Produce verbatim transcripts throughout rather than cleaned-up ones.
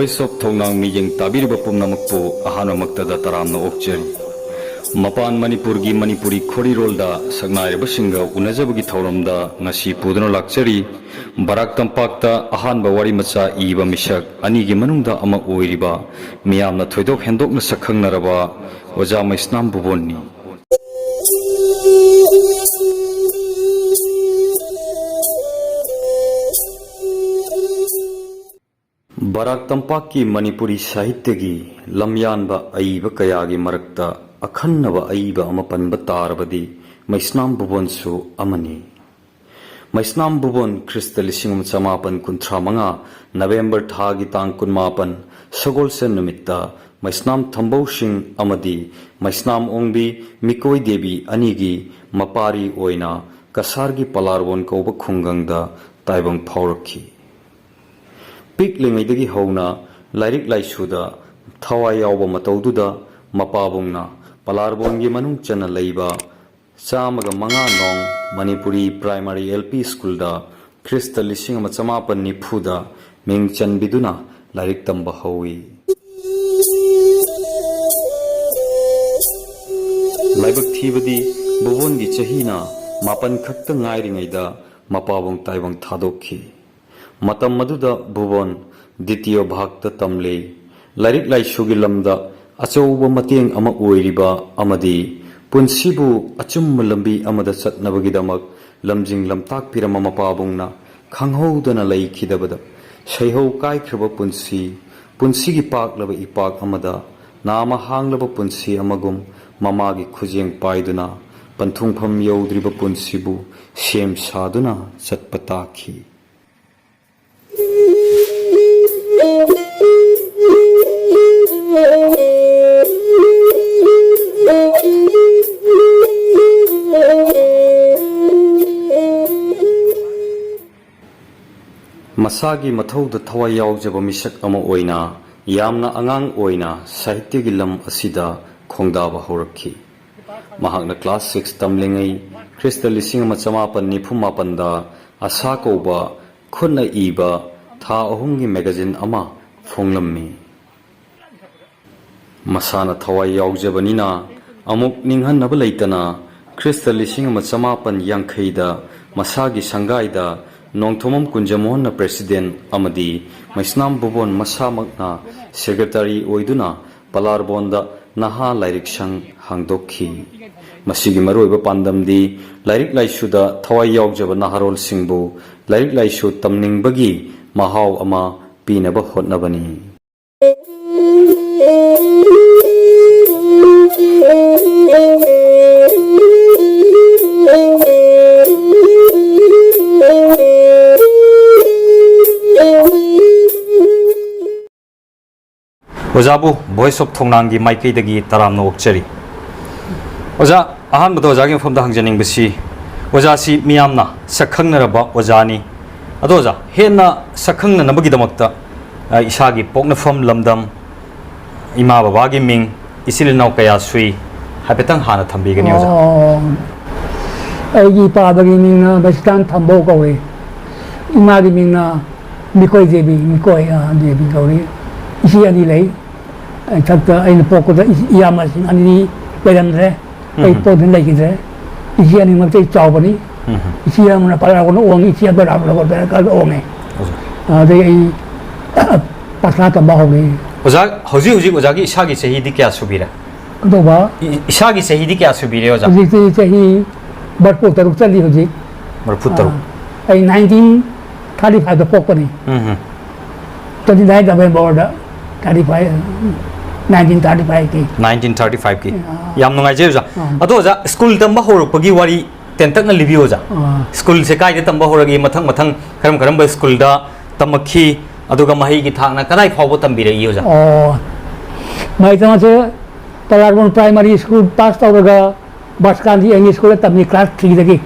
Voice of ꯊꯧꯅꯥꯡ ꯃꯤꯠꯌꯦꯡ ꯇꯥꯕꯤꯔꯤꯕ ꯄꯨꯝꯅꯃꯛꯄꯨ ꯑꯍꯥꯟꯕꯃꯛꯇꯗ ꯇꯔꯥꯝꯅ ꯑꯣꯛꯆꯔꯤ꯫ ꯃꯄꯥꯟ ꯃꯅꯤꯄꯨꯔꯒꯤ ꯃꯅꯤꯄꯨꯔꯤ ꯈꯣꯔꯤꯔꯣꯜꯗ ꯁꯛꯅꯥꯏꯔꯕꯁꯤꯡꯒ ꯎꯅꯖꯕꯒꯤ ꯊꯧꯔꯝꯗ ꯉꯁꯤ ꯄꯨꯗꯨꯅ ꯂꯥꯛꯆꯔꯤ꯫ ꯕꯔꯥꯛ ꯇꯝꯄꯥꯛꯇ ꯑꯍꯥꯟꯕ ꯋꯥꯔꯤ ꯃꯆꯥ ꯏꯕ ꯃꯤꯁꯛ ꯑꯅꯤꯒꯤ ꯃꯅꯨꯡꯗ ꯑꯃ ꯑꯣꯏꯔꯤꯕ, ꯃꯤꯌꯥꯝꯅ ꯊꯣꯏꯗꯣꯛ ꯍꯦꯟꯗꯣꯛꯅ ꯁꯛꯈꯪꯅꯔꯕ ꯑꯣꯖꯥ ꯃꯩꯁꯅꯥꯝ ꯕꯨꯕꯣꯟꯅꯤ꯫ ꯕꯔꯥꯛ ꯇꯝꯄꯥꯛꯀꯤ ꯃꯅꯤꯄꯨꯔꯤ ꯁꯥꯍꯤꯇ꯭ꯌꯒꯤ ꯂꯝꯌꯥꯟꯕ ꯑꯏꯕ ꯀꯌꯥꯒꯤ ꯃꯔꯛꯇ ꯑꯈꯟꯅꯕ ꯑꯏꯕ ꯑꯃ ꯄꯟꯕ ꯇꯥꯔꯕꯗꯤ ꯃꯩꯁꯅꯥꯝ ꯕꯨꯕꯣꯟꯁꯨ ꯑꯃꯅꯤ꯫ ꯃꯩꯁꯅꯥꯝ ꯕꯨꯕꯣꯟ ꯈ꯭ꯔꯤꯁꯇ ꯂꯤꯁꯤꯡ ꯑꯃ ꯆꯃꯥꯄꯟ ꯀꯨꯟꯊ꯭ꯔꯥ ꯃꯉꯥ ꯅꯕꯦꯝꯕꯔ ꯊꯥꯒꯤ ꯇꯥꯡ ꯀꯨꯟꯃꯥꯄꯟ ꯁꯒꯣꯜꯁꯦꯟ ꯅꯨꯃꯤꯠꯇ ꯃꯩꯁꯅꯥꯝ ꯊꯝꯕꯧꯁꯤꯡ ꯑꯃꯗꯤ ꯃꯩꯁꯅꯥꯝ ꯑꯣꯡꯕꯤ ꯃꯤꯀꯣꯏ ꯗꯦꯕꯤ ꯑꯅꯤꯒꯤ ꯃꯄꯥꯔꯤ ꯑꯣꯏꯅ ꯀꯁꯥꯔꯒꯤ ꯄꯂꯥꯔꯕꯣꯟ ꯀꯧꯕ ꯈꯨꯡꯒꯪꯗ ꯇꯥꯏꯕꯪ ꯐꯥꯎꯔꯛꯈꯤ꯫ ꯄꯤꯛꯂꯤꯉꯩꯗꯒꯤ ꯍꯧꯅ ꯂꯥꯏꯔꯤꯛ ꯂꯥꯏꯁꯨꯗ ꯊꯋꯥꯏ ꯌꯥꯎꯕ ꯃꯇꯧꯗꯨꯗ ꯃꯄꯥꯕꯨꯡꯅ ꯄꯂꯥꯔꯕꯣꯟꯒꯤ ꯃꯅꯨꯡ ꯆꯟꯅ ꯂꯩꯕ ꯆꯥꯝꯃꯒ ꯃꯉꯥ ꯅꯣꯡ ꯃꯅꯤꯄꯨꯔꯤ ꯄ꯭ꯔꯥꯏꯃꯥꯔꯤ ꯑꯦꯜ ꯄꯤ ꯁ꯭ꯀꯨꯜꯗ ꯈ꯭ꯔꯤꯁꯇ ꯂꯤꯁꯤꯡ ꯑꯃ ꯆꯃꯥꯄꯟ ꯅꯤꯐꯨꯗ ꯃꯤꯡ ꯆꯟꯕꯤꯗꯨꯅ ꯂꯥꯏꯔꯤꯛ ꯇꯝꯕ ꯍꯧꯏ꯫ ꯂꯥꯏꯕꯛ ꯊꯤꯕꯗꯤ ꯕꯨꯕꯣꯟꯒꯤ ꯆꯍꯤꯅ ꯃꯥꯄꯟ ꯈꯛꯇ ꯉꯥꯏꯔꯤꯉꯩꯗ ꯃꯄꯥꯕꯨꯡ ꯇꯥꯏꯕꯪ ꯊꯥꯗꯣꯛꯈꯤ꯫ ꯃꯇꯝ ꯑꯗꯨꯗ ꯕꯨꯕꯣꯟ ꯗꯤꯇꯤꯌꯣ ꯚꯥꯛꯇ ꯇꯝꯂꯤ꯫ ꯂꯥꯏꯔꯤꯛ ꯂꯥꯏꯁꯨꯒꯤ ꯂꯝꯗ ꯑꯆꯧꯕ ꯃꯇꯦꯡ ꯑꯃ ꯑꯣꯏꯔꯤꯕ ꯑꯃꯗꯤ ꯄꯨꯟꯁꯤꯕꯨ ꯑꯆꯨꯝꯕ ꯂꯝꯕꯤ ꯑꯃꯗ ꯆꯠꯅꯕꯒꯤꯗꯃꯛ ꯂꯝꯖꯤꯡ ꯂꯝꯇꯥꯛꯄꯤꯔꯝꯕ ꯃꯄꯥꯕꯨꯡꯅ ꯈꯪꯍꯧꯗꯅ ꯂꯩꯈꯤꯗꯕꯗ ꯁꯩꯍꯧ ꯀꯥꯏꯈ꯭ꯔꯕ ꯄꯨꯟꯁꯤ, ꯄꯨꯟꯁꯤꯒꯤ ꯄꯥꯛꯂꯕ ꯏꯄꯥꯛ ꯑꯃꯗ ꯅꯥꯃ ꯍꯥꯡꯂꯕ ꯄꯨꯟꯁꯤ ꯑꯃꯒꯨꯝ ꯃꯃꯥꯒꯤ ꯈꯨꯖꯦꯡ ꯄꯥꯏꯗꯨꯅ ꯄꯟꯊꯨꯡꯐꯝ ꯌꯧꯗ꯭ꯔꯤꯕ ꯄꯨꯟꯁꯤꯕꯨ ꯁꯦꯝ ꯁꯥꯗꯨꯅ ꯆꯠꯄ ꯇꯥꯈꯤ꯫ ꯃꯁꯥꯒꯤ ꯃꯊꯧꯗ ꯊꯋꯥꯏ ꯌꯥꯎꯖꯕ ꯃꯤꯁꯛ ꯑꯃ ꯑꯣꯏꯅ ꯌꯥꯝꯅ ꯑꯉꯥꯡ ꯑꯣꯏꯅ ꯁꯥꯍꯤꯇ꯭ꯌꯒꯤ ꯂꯝ ꯑꯁꯤꯗ ꯈꯣꯡꯗꯥꯕ ꯍꯧꯔꯛꯈꯤ꯫ ꯃꯍꯥꯛꯅ ꯀ꯭ꯂꯥꯁ ꯁꯤꯛꯁ ꯇꯝꯂꯤꯉꯩ ꯈ꯭ꯔꯤꯁꯇ ꯂꯤꯁꯤꯡ ꯑꯃ ꯆꯃꯥꯄꯟ ꯅꯤꯐꯨ ꯃꯥꯄꯟꯗ ꯑꯁꯥ ꯀꯧꯕ ꯈꯨꯠꯅ ꯏꯕ ꯊꯥ ꯑꯍꯨꯝꯒꯤ ꯃꯦꯒꯥꯖꯤꯟ ꯑꯃ ꯐꯣꯡꯂꯝꯃꯤ꯫ ꯃꯁꯥꯅ ꯊꯋꯥꯏ ꯌꯥꯎꯖꯕꯅꯤꯅ ꯑꯃꯨꯛ ꯅꯤꯡꯍꯟꯅꯕ ꯂꯩꯇꯅ ꯈ꯭ꯔꯤꯁꯇ ꯂꯤꯁꯤꯡ ꯑꯃ ꯆꯃꯥꯄꯟ ꯌꯥꯡꯈꯩꯗ ꯃꯁꯥꯒꯤ ꯁꯪꯒꯥꯏꯗ ꯅꯣꯡꯊꯣꯝꯕꯝ ꯀꯨꯟꯖꯃꯣꯍꯟꯅ president ꯑꯃꯗꯤ ꯃꯩꯁꯅꯥꯝ ꯕꯣꯕꯣꯟ ꯃꯁꯥꯃꯛꯅ secretary ꯑꯣꯏꯗꯨꯅ ꯄꯂꯥꯔꯕꯣꯟꯗ ꯅꯍꯥ ꯂꯥꯏꯔꯤꯛ ꯁꯪ ꯍꯥꯡꯗꯣꯛꯈꯤ꯫ ꯃꯁꯤꯒꯤ ꯃꯔꯨꯑꯣꯏꯕ ꯄꯥꯟꯗꯝꯗꯤ ꯂꯥꯏꯔꯤꯛ ꯂꯥꯏꯁꯨꯗ ꯊꯋꯥꯏ ꯌꯥꯎꯖꯕ ꯅꯍꯥꯔꯣꯜꯁꯤꯡꯕꯨ ꯂꯥꯏꯔꯤꯛ ꯂꯥꯏꯁꯨ ꯇꯝꯅꯤꯡꯕꯒꯤ ꯃꯍꯥꯎ ꯑꯃ ꯄꯤꯅꯕ ꯍꯣꯠꯅꯕꯅꯤ꯫ ꯑꯣꯖꯥꯕꯨ Voice of ꯊꯣꯡꯅꯥꯡꯒꯤ ꯃꯥꯏꯀꯩꯗꯒꯤ ꯇꯔꯥꯝꯅ ꯑꯣꯛꯆꯔꯤ꯫ ꯑꯣꯖꯥ, ꯑꯍꯥꯟꯕꯗ ꯑꯣꯖꯥꯒꯤ ꯃꯐꯝꯗ ꯍꯪꯖꯅꯤꯡꯕꯁꯤ, ꯑꯣꯖꯥꯁꯤ ꯃꯤꯌꯥꯝꯅ ꯁꯛꯈꯪꯅꯔꯕ ꯑꯣꯖꯥꯅꯤ꯫ ꯑꯗꯣ ꯑꯣꯖꯥ, ꯍꯦꯟꯅ ꯁꯛꯈꯪꯅꯅꯕꯒꯤꯗꯃꯛꯇ, ꯑ, ꯏꯁꯥꯒꯤ ꯄꯣꯛꯅꯐꯝ ꯂꯝꯗꯝ, ꯏꯃꯥ ꯕꯕꯥꯒꯤ ꯃꯤꯡ, ꯏꯆꯤꯜ ꯏꯅꯥꯎ ꯀꯌꯥ ꯁꯨꯏ, ꯍꯥꯏꯐꯦꯠꯇꯪ ꯍꯥꯟꯅ ꯊꯝꯕꯤꯒꯅꯤ ꯑꯣꯖꯥ꯫ ꯑꯣ, ꯑꯩꯒꯤ ꯏꯄꯥꯗꯒꯤ ꯃꯤꯡꯅ ꯕꯁꯤꯇꯥꯟ ꯊꯝꯕꯧ ꯀꯧꯏ꯫ ꯏꯃꯥꯒꯤ ꯃꯤꯡꯅ ꯃꯤꯀꯣꯏ ꯗꯦꯕꯤ, ꯃꯤꯀꯣꯏ, ꯑ, ꯗꯦꯕꯤ ꯀꯧꯏ꯫ ꯏꯆꯦ ꯑꯅꯤ ꯂꯩ꯫ ꯏꯊꯛꯇ ꯑꯩꯅ ꯄꯣꯛꯄꯗ ꯏ-, ꯏꯌꯥꯝꯕꯁꯤꯡ ꯑꯅꯤ ꯂꯩꯔꯝꯗ꯭ꯔꯦ꯫ ꯑꯩ ꯎꯝ꯫ ꯄꯣꯛꯇꯨꯅ ꯂꯩꯈꯤꯗ꯭ꯔꯦ꯫ ꯏꯆꯦ ꯑꯅꯤꯃꯛꯇ ꯑꯩ ꯆꯥꯎꯕꯅꯤ꯫ ꯎꯝ꯫ ꯏꯆꯦ ꯑꯃꯅ ꯄꯂꯥꯔꯒꯣꯟꯗ ꯑꯣꯡꯉꯤ, ꯏꯆꯦ ꯑꯃꯅ ꯔꯥꯝꯅꯒꯔꯗ ꯑꯣꯡꯉꯦ꯫ ꯑꯣꯖꯥ꯫ ꯑꯗꯩ ꯑꯩ ꯄꯥꯊꯥ ꯇꯝꯕ ꯍꯧꯔꯦ꯫ ꯑꯣꯖꯥ, ꯍꯧꯖꯤꯛ ꯍꯧꯖꯤꯛ ꯑꯣꯖꯥꯒꯤ ꯏꯁꯥꯒꯤ ꯆꯍꯤꯗꯤ ꯀꯌꯥ ꯁꯨꯕꯤꯔꯦ? ꯀꯩꯗꯧꯕ? ꯏ-, ꯏꯁꯥꯒꯤ ꯆꯍꯤꯗꯤ ꯀꯌꯥ ꯁꯨꯕꯤꯔꯦ, ꯑꯣꯖꯥ? ꯍꯧꯖꯤꯛꯇꯤ ꯆꯍꯤ ꯃꯔꯤꯐꯨ ꯇꯔꯨꯛ ꯆꯠꯂꯤ ꯍꯧꯖꯤꯛ꯫ ꯃꯔꯤꯐꯨ ꯇꯔꯨꯛ꯫ ꯑꯥ, ꯑꯩ nineteen thirty five ꯗ ꯄꯣꯛꯄꯅꯤ꯫ ꯎꯝ, ꯎꯝ꯫ Twenty nine November ꯗ thirty five, nineteen thirty five ꯀꯤ꯫ Nineteen thirty five ꯀꯤ꯫ ꯑꯥ꯫ ꯌꯥꯝ ꯅꯨꯡꯉꯥꯏꯖꯩ, ꯑꯣꯖꯥ꯫ ꯑꯥ꯫ ꯑꯗꯣ, ꯑꯣꯖꯥ, ꯁ꯭ꯀꯨꯜ ꯇꯝꯕ ꯍꯧꯔꯛꯄꯒꯤ ꯋꯥꯔꯤ ꯇꯦꯟꯇꯛꯅ ꯂꯤꯕꯤꯌꯨ, ꯑꯣꯖꯥ꯫ ꯑꯥ꯫ ꯁ꯭ꯀꯨꯜꯁꯦ ꯀꯥꯏꯗ ꯇꯝꯕ ꯍꯧꯔꯒꯦ? ꯃꯊꯪ ꯃꯊꯪ ꯀꯔꯝ ꯀꯔꯝꯕ ꯁ꯭ꯀꯨꯜꯗ ꯇꯝꯃꯛꯈꯤ? ꯑꯗꯨꯒ ꯃꯍꯩꯒꯤ ꯊꯥꯛꯅ ꯀꯗꯥꯏ ꯐꯥꯎꯕ ꯇꯝꯕꯤꯔꯛꯏ, ꯑꯣꯖꯥ? ꯑꯣ, ꯃꯍꯩ ꯇꯝꯕꯁꯦ ꯄꯂꯥꯔꯕꯣꯟ Primary School pass ꯇꯧꯔꯒ ꯕꯁꯀꯥꯟꯇꯤ English School ꯗ ꯇꯝꯃꯤ, class three ꯗꯒꯤ꯫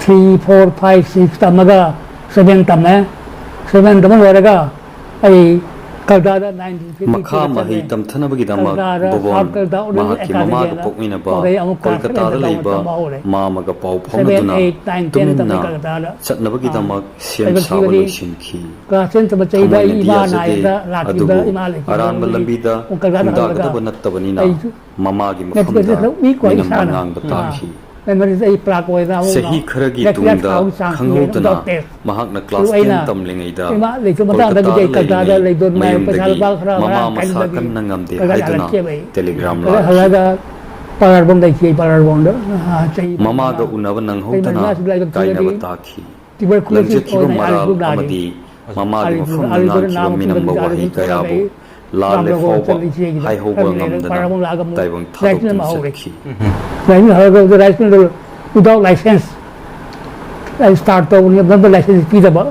Three, four, five, six ꯇꯝꯃꯒ seven ꯇꯝꯃꯦ꯫ Seven ꯇꯝꯕ ꯂꯣꯏꯔꯒ ꯑꯩ ꯀꯜꯀꯇꯥꯗ ꯅꯥꯏꯟꯇꯤꯟ ꯐꯤꯐꯇꯤ ꯇꯨꯗ ꯃꯈꯥ ꯃꯍꯩ ꯆꯠꯂꯦ꯫ ꯇꯝꯊꯅꯕꯒꯤ ꯗꯃꯛ ꯀꯜꯀꯇꯥꯗ ꯕꯣꯕꯣꯟ ꯁꯥꯎꯠ ꯀꯜꯀꯇꯥ ꯑꯣꯔꯦꯟꯇꯦꯜ ꯃꯍꯥꯛꯀꯤ ꯃꯃꯥꯒ ꯑꯦꯀꯥꯗꯃꯤꯅ ꯄꯣꯛꯃꯤꯟꯅꯕ ꯄꯥꯎꯔꯩ ꯑꯃꯨꯛ ꯀ꯭ꯂꯥꯁ ꯀꯣꯜꯀꯇꯥꯗ ꯏꯂꯦꯚꯦꯟ ꯂꯩꯕ ꯇꯝꯕ ꯍꯧꯔꯦ꯫ ꯃꯥꯃꯒ ꯄꯥꯎ ꯁꯚꯦꯟ, ꯐꯥꯎꯅꯗꯨꯅ ꯑꯩꯠ, ꯅꯥꯏꯟ, ꯇꯦꯟ ꯇꯝꯃꯤ ꯇꯝꯃꯤ ꯀꯜꯀꯇꯥꯗ꯫ ꯆꯠꯅꯕꯒꯤꯗꯃꯛ ꯑꯥ, ꯁꯦꯝ ꯁꯥꯕ ꯂꯣꯏꯁꯤꯟꯈꯤ꯫ ꯀ꯭ꯂꯥꯁ ꯇꯦꯟ ꯇꯝꯕ ꯆꯍꯤꯗ ꯊꯃꯣꯏꯅꯗꯤ ꯏꯃꯥ ꯌꯥꯖꯗꯦ, ꯅꯥꯏꯗ ꯂꯥꯛꯈꯤꯕꯗ ꯑꯗꯨꯕꯨ ꯏꯃꯥ ꯂꯩꯈꯤꯗꯕ ꯑꯔꯥꯟꯕ ꯂꯝꯕꯤꯗ ꯀꯜꯀꯇꯥꯗ ꯍꯜꯂꯒ ꯈꯣꯡꯗꯥꯒꯗꯕ ꯅꯠꯇꯕꯅꯤꯅ ꯑꯩꯁꯨ ꯃꯃꯥꯒꯤ ꯃꯐꯝꯗ ꯅꯠꯇꯦ, ꯅꯠꯇꯦ, ꯋꯤꯛ ꯑꯣꯏ ꯃꯤꯅꯝꯕ ꯏꯁꯥꯅ꯫ ꯉꯥꯡꯕ ꯑꯥ꯫ ꯇꯥꯈꯤ꯫ ꯃꯦꯃꯣꯔꯤꯁ ꯑꯩ ꯄ꯭ꯂꯥꯛ ꯑꯣꯏꯅ ꯑꯃꯨꯛ ꯆꯍꯤ ꯈꯔꯒꯤ ꯅꯦꯛꯁ ꯏꯌꯥꯔ ꯇꯨꯡꯗ ꯊꯥꯎ ꯆꯥꯡ ꯈꯪꯍꯧꯗꯅ ꯊꯤꯔꯦ, ꯗꯣꯛꯇꯔ꯫ ꯃꯍꯥꯛꯅ ꯀ꯭ꯂꯥꯁ ꯑꯗꯨ ꯑꯩꯅ ꯇꯦꯟ ꯇꯝꯂꯤꯉꯩꯗ ꯏꯃꯥ ꯂꯩꯇꯕ ꯃꯇꯥꯡꯗ ꯀꯣꯜꯀꯇꯥꯗ ꯀꯩ ꯀꯜꯀꯇꯥꯗ ꯂꯩꯔꯤꯉꯩ ꯂꯩꯗꯣ ꯅꯨꯡꯉꯥꯏ, ꯄꯩꯁꯥ ꯃꯌꯨꯝꯗꯒꯤ ꯂꯨꯄꯥ ꯈꯔ ꯃꯃꯥ ꯃꯔꯥꯡ ꯃꯁꯥ ꯀꯥꯏꯗꯕꯒꯤ ꯀꯟꯅ ꯉꯝꯗꯦ ꯀꯜꯀꯇꯥ ꯍꯥꯏꯗꯨꯅ ꯍꯜꯂꯛꯈꯤꯕ ꯑꯩ꯫ ꯇꯦꯂꯤꯒ꯭ꯔꯥꯝ ꯀꯜꯀꯇꯥ ꯂꯥꯛꯈꯤ꯫ ꯍꯜꯂꯛꯑꯒ ꯄꯥꯔꯥꯔꯕꯣꯟ ꯂꯩꯈꯤ, ꯑꯩ ꯄꯥꯔꯥꯔꯕꯣꯟꯗ, ꯑꯥ, ꯆꯍꯤ ꯃꯉꯥ꯫ ꯃꯃꯥꯒ ꯎꯅꯕ ꯆꯍꯤ ꯅꯪꯍꯧꯗꯅ ꯃꯉꯥꯁꯤꯗ ꯂꯥꯏꯕꯛ ꯊꯤꯕꯗꯤ ꯀꯥꯏꯅꯕ ꯇꯥꯈꯤ꯫ ꯇ꯭ꯌꯨꯕꯔꯀꯨꯂꯣꯁꯤꯁ ꯂꯪꯖꯈꯤꯕ ꯑꯣꯏꯅ ꯃꯔꯥꯜ ꯑꯥꯔꯤꯁꯨ ꯅꯥꯔꯤ꯫ ꯑꯃꯗꯤ ꯃꯃꯥꯒꯤ ꯑꯥꯔꯤꯁꯨ, ꯃꯐꯝꯗ ꯑꯥꯔꯤꯁꯨ ꯉꯥꯡꯈꯤꯕ ꯅꯥꯕ ꯃꯇꯝꯗ ꯃꯤꯅꯝꯕ ꯏꯆꯥ ꯋꯥꯍꯩ ꯑꯗꯨꯝ ꯀꯌꯥꯕꯨ ꯆꯠꯂꯒ ꯂꯥꯜꯂꯦ ꯔꯥꯝꯅꯒꯔ ꯐꯥꯎꯕ ꯆꯠꯂꯤ ꯏꯆꯦꯒꯤꯗ꯫ ꯍꯥꯏꯍꯧꯕ ꯈꯔ ꯂꯩꯔꯒ ꯉꯝꯗꯅ ꯄꯥꯔꯥꯔꯕꯣꯟ ꯂꯥꯛꯑꯒ ꯑꯃꯨꯛ ꯇꯥꯏꯕꯪ ꯂꯥꯏꯔꯤꯛ ꯊꯥꯗꯣꯛꯇꯨꯅ ꯇꯝꯕ ꯍꯧꯔꯦ꯫ ꯆꯠꯈꯤ꯫ ꯂꯥꯏꯔꯤꯛ ꯍꯧꯔꯒ ꯔꯥꯏꯁ ꯃꯤꯜꯗ without license ꯑꯩ ꯁ꯭ꯇꯥꯔꯠ ꯇꯧꯕꯅꯤ, ꯑꯗꯨꯝꯇ ꯂꯥꯏꯁꯦꯟꯁ ꯄꯤꯗꯕ꯫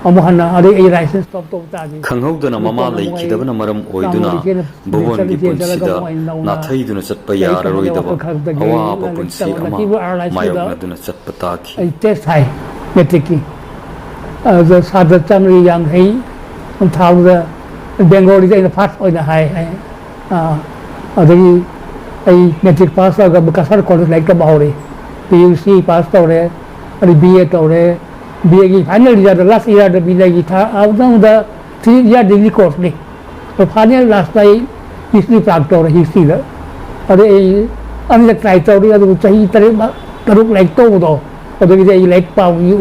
ꯑꯃꯨꯛ ꯍꯟꯅ ꯑꯗꯩ ꯑꯩ ꯂꯥꯏꯁꯦꯟꯁ ꯁ꯭ꯇꯣꯞ ꯇꯧꯕ ꯇꯥꯈꯤ꯫ ꯈꯪꯍꯧꯗꯅ ꯃꯃꯥ ꯅꯨꯄꯥ ꯑꯃ ꯂꯩꯈꯤꯗꯕꯅ ꯑꯣꯏꯅ ꯃꯔꯝ ꯑꯣꯏꯗꯨꯅ ꯆꯥꯝꯃꯔꯤ ꯆꯦꯟꯅ ꯚꯨꯕꯣꯟꯒꯤ ꯆꯠꯂꯤ, ꯆꯦꯜꯂꯒ ꯄꯨꯟꯁꯤꯗ ꯑꯃꯨꯛ ꯑꯩꯅ ꯅꯧꯅ ꯅꯥꯊꯩꯗꯨꯅ ꯆꯠꯄ ꯂꯥꯏꯔꯤꯛ ꯇꯝꯕꯗ ꯌꯥꯔꯔꯣꯏꯗꯕ ꯋꯥꯈꯜ ꯈꯛꯇꯒꯤ ꯑꯋꯥꯕ ꯂꯥꯏꯔꯤꯛ ꯄꯨꯟꯁꯤ ꯇꯝꯕꯗ ꯑꯃ ꯇꯤꯕꯨ ꯑꯥꯔ ꯂꯥꯏꯁ꯭ꯀꯨꯜꯗ ꯃꯥꯌꯣꯛꯅꯗꯨꯅ ꯆꯠꯄ ꯇꯥꯈꯤ꯫ ꯑꯩ ꯇꯦꯁ ꯊꯥꯏ, ꯃꯦꯇ꯭ꯔꯤꯛꯀꯤ꯫ ꯑꯗꯨꯗ ꯁꯥꯇ꯭ꯔ ꯆꯥꯝꯃꯔꯤ ꯌꯥꯡꯈꯩ ꯊꯥꯕꯗ ꯕꯦꯡꯒꯣꯂꯤꯗ ꯑꯩꯅ ꯐꯥꯔꯁ ꯑꯣꯏꯅ ꯍꯥꯏ ꯍꯥꯏ꯫ ꯑꯥ, ꯑꯗꯒꯤ ꯑꯩ ꯃꯦꯇ꯭ꯔꯤꯛ ꯄꯥꯁ ꯇꯧꯔꯒ ꯀꯁꯥꯔ ꯀꯣꯂꯦꯖ ꯂꯥꯏꯔꯤꯛ ꯇꯝꯕ ꯍꯧꯔꯦ꯫ ꯄꯤ ꯌꯨ ꯁꯤ ꯄꯥꯁ ꯇꯧꯔꯦ, ꯑꯗꯩ ꯕꯤ ꯑꯦ ꯇꯧꯔꯦ꯫ ꯕꯤ ꯑꯦꯒꯤ ꯐꯥꯏꯅꯦꯜ ꯌꯥꯔꯗ, ꯂꯥꯁ ꯌꯥꯔꯗ ꯕꯤ ꯑꯦꯒꯤ ꯊꯥ, ꯑꯃꯨꯛꯇꯪꯗ ꯊ꯭ꯔꯤ ꯌꯥꯔ ꯗꯤꯒ꯭ꯔꯤ ꯀꯣꯔꯁꯅꯤ꯫ ꯑꯗꯣ ꯐꯥꯏꯅꯦꯜ ꯂꯥꯁꯇ ꯑꯩ ꯍꯤꯁꯇ꯭ꯔꯤ ꯄꯥꯁ ꯇꯧꯔꯦ, ꯍꯤꯁꯇ꯭ꯔꯤꯗ꯫ ꯑꯗꯩ ꯑꯩ ꯑꯅꯤꯔꯛ ꯇ꯭ꯔꯥꯏ ꯇꯧꯔꯤ, ꯑꯗꯨꯕꯨ ꯆꯍꯤ ꯇꯔꯦꯠ, ꯇꯔꯨꯛ ꯂꯥꯏꯔꯤꯛ ꯇꯧꯕꯗꯣ, ꯑꯗꯨꯒꯤꯗꯤ ꯑꯩ ꯂꯥꯏꯔꯤꯛ ꯄꯥꯕꯒꯤ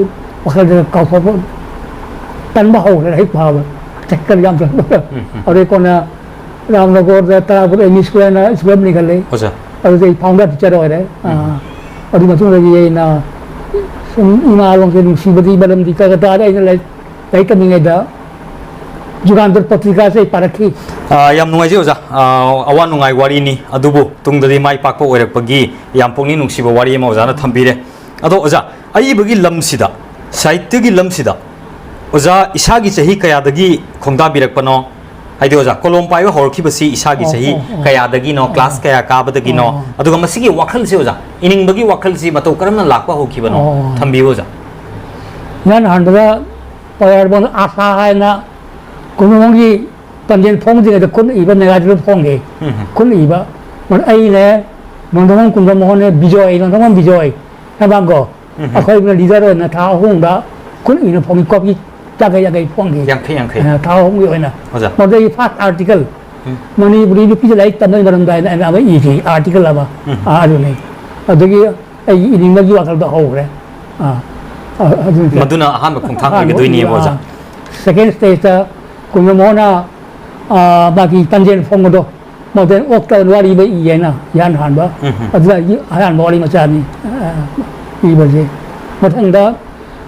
ꯋꯥꯈꯜꯗ ꯀꯥꯎꯊꯣꯛꯄ, ꯇꯟꯕ ꯍꯧꯈ꯭ꯔꯦ ꯂꯥꯏꯔꯤꯛ ꯄꯥꯕ꯫ ꯆꯠꯀꯅꯤ ꯌꯥꯝ ꯇꯟꯕ꯫ ꯎꯝ, ꯎꯝ꯫ ꯑꯗꯩ ꯀꯣꯟꯅ ꯔꯥꯝꯅꯒꯔꯗ ꯇꯔꯥꯄꯨꯔ ꯑꯦꯝ ꯏ ꯁ꯭ꯀꯨꯜ ꯍꯥꯏꯅ ꯁ꯭ꯀꯨꯜ ꯑꯃ ꯂꯤꯡꯈꯠꯂꯦ꯫ ꯑꯣꯖꯥ꯫ ꯑꯗꯨꯗ ꯑꯩ ꯐꯥꯎꯟꯗꯔ ꯇꯤꯆꯔ ꯑꯣꯏꯔꯦ꯫ ꯎꯝ꯫ ꯑꯥ, ꯑꯗꯨ ꯃꯇꯨꯡꯗꯒꯤ ꯑꯩꯅ ꯁꯨꯝ ꯏꯃꯥ ꯂꯣꯟꯁꯦ ꯅꯨꯡꯁꯤꯕꯗꯤ ꯃꯔꯝꯗꯤ ꯀꯜꯀꯇꯥꯗ ꯑꯩꯅ ꯂꯥꯏꯔꯤꯛ, ꯂꯥꯏꯔꯤꯛ ꯇꯝꯃꯤꯉꯩꯗ ꯖꯨꯒꯥꯟꯇꯔ ꯄꯇ꯭ꯔꯤꯀꯥꯁꯦ ꯑꯩ ꯄꯥꯔꯛꯈꯤ꯫ ꯑꯥ, ꯌꯥꯝ ꯅꯨꯡꯉꯥꯏꯖꯩ ꯑꯣꯖꯥ꯫ ꯑꯥ, ꯑꯋꯥ ꯅꯨꯡꯉꯥꯏ ꯋꯥꯔꯤꯅꯤ, ꯑꯗꯨꯕꯨ ꯇꯨꯡꯗꯗꯤ ꯃꯥꯏ ꯄꯥꯛꯄ ꯑꯣꯏꯔꯛꯄꯒꯤ ꯌꯥꯝ ꯄꯨꯛꯅꯤꯡ ꯅꯨꯡꯁꯤꯕ ꯋꯥꯔꯤ ꯑꯃ ꯑꯣꯖꯥꯅ ꯊꯝꯕꯤꯔꯦ꯫ ꯑꯗꯣ ꯑꯣꯖꯥ, ꯑꯏꯕꯒꯤ ꯂꯝꯁꯤꯗ, ꯁꯥꯍꯤꯇ꯭ꯌꯒꯤ ꯂꯝꯁꯤꯗ ꯑꯣꯖꯥ ꯏꯁꯥꯒꯤ ꯆꯍꯤ ꯀꯌꯥꯗꯒꯤ ꯈꯣꯡꯗꯥꯕꯤꯔꯛꯄꯅꯣ? ꯍꯥꯏꯗꯤ ꯑꯣꯖꯥ, ꯀꯣꯂꯣꯝ ꯄꯥꯏꯕ ꯍꯧꯔꯛꯈꯤꯕꯁꯤ ꯏꯁꯥꯒꯤ ꯑꯣ, ꯆꯍꯤ ꯑꯣ, ꯑꯣ꯫ ꯀꯌꯥꯗꯒꯤꯅꯣ, ꯑꯣ꯫ ꯀ꯭ꯂꯥꯁ ꯀꯌꯥ ꯀꯥꯕꯗꯒꯤꯅꯣ? ꯑꯣ꯫ ꯑꯗꯨꯒ ꯃꯁꯤꯒꯤ ꯋꯥꯈꯜꯁꯤ ꯑꯣꯖꯥ, ꯏꯅꯤꯡꯕꯒꯤ ꯋꯥꯈꯜꯁꯤ ꯃꯇꯧ ꯀꯔꯝꯅ ꯂꯥꯛꯄ ꯍꯧꯈꯤꯕꯅꯣ? ꯑꯣ꯫ ꯊꯝꯕꯤꯌꯨ ꯑꯣꯖꯥ꯫ ꯏꯍꯥꯟ ꯍꯥꯟꯕꯗ ꯄꯥꯔꯥꯔꯕꯣꯟ ꯑꯥꯁꯥ ꯍꯥꯏꯅ ꯀꯣꯅꯨꯡꯒꯤ ꯄꯥꯟꯖꯦꯜ ꯐꯣꯡꯗ꯭ꯔꯤꯉꯩꯗ ꯈꯨꯠꯅ ꯏꯕ ꯅꯦꯒꯥꯇꯤꯞ ꯐꯣꯡꯉꯦ꯫ ꯎꯝ꯫ ꯈꯨꯠꯅ ꯏꯕ꯫ ꯑꯩꯅꯦ, ꯅꯣꯡꯊꯣꯝꯕꯝ ꯀꯨꯟꯖꯃꯣꯍꯣꯟꯅꯦ, ꯕꯤꯖꯣꯏ, ꯅꯣꯡꯊꯣꯝꯕꯝ ꯕꯤꯖꯣꯏ, ꯍꯦꯃꯥꯡꯒꯣ꯫ ꯎꯝ꯫ ꯑꯩꯈꯣꯏꯅ ꯂꯤꯗꯔ ꯑꯣꯏꯅ ꯊꯥ ꯑꯍꯨꯝꯗ ꯈꯨꯠꯅ ꯏꯅ ꯐꯣꯡꯉꯤ, ꯀꯣꯄꯤ ꯌꯥꯡꯈꯩ ꯌꯥꯡꯈꯩ ꯐꯣꯡꯈꯤ꯫ ꯌꯥꯡꯈꯩ ꯌꯥꯡꯈꯩ꯫ ꯑ, ꯊꯥ ꯑꯍꯨꯝꯒꯤ ꯑꯣꯏꯅ꯫ ꯑꯣꯖꯥ꯫ ꯃꯗꯨꯗꯒꯤ ꯐꯥꯔꯁ ꯑꯥꯔꯇꯤꯀꯜ, ꯎꯝ꯫ ꯃꯅꯤꯄꯨꯔꯤ ꯅꯨꯄꯤꯗ ꯂꯥꯏꯔꯤꯛ ꯇꯝꯕꯒꯤ ꯃꯔꯝꯗ ꯍꯥꯏꯅ ꯑꯩꯅ ꯑꯃ ꯏꯈꯤ, ꯑꯥꯔꯇꯤꯀꯜ ꯑꯃ꯫ ꯎꯝ꯫ ꯑ, ꯑꯗꯨꯅꯤ꯫ ꯑꯗꯨꯒꯤ ꯑꯩꯒꯤ ꯏꯅꯤꯡꯕꯒꯤ ꯋꯥꯈꯜꯗꯣ ꯍꯧꯈ꯭ꯔꯦ꯫ ꯑ, ꯑ, ꯑꯗꯨꯅꯤ꯫ ꯃꯗꯨꯅ ꯑꯍꯥꯟꯕ ꯈꯣꯡꯊꯥꯡ ꯑꯍꯥꯟꯕ ꯑꯣꯏꯒꯗꯣꯏꯅꯦꯕ, ꯑꯣꯏꯕ, ꯑꯣꯖꯥ꯫ ꯑ, ꯁꯦꯀꯦꯟ ꯁ꯭ꯇꯦꯖꯇ ꯀꯨꯟꯖꯃꯣꯍꯣꯟꯅ, ꯑ, ꯃꯥꯒꯤ ꯄꯥꯟꯖꯦꯜ ꯐꯣꯡꯕꯗꯣ, ꯃꯗꯨꯗ ꯑꯣꯛꯇ ꯋꯥꯔꯤ ꯑꯃ ꯏꯌꯦꯅ, ꯏꯍꯥꯟ ꯍꯥꯟꯕ꯫ ꯎꯝ ꯍꯝ꯫ ꯑꯗꯨꯗ ꯑꯩꯒꯤ ꯑꯍꯥꯟꯕ ꯋꯥꯔꯤ ꯃꯆꯥꯅꯤ, ꯑ, ꯏꯕꯁꯦ꯫ ꯃꯊꯪꯗ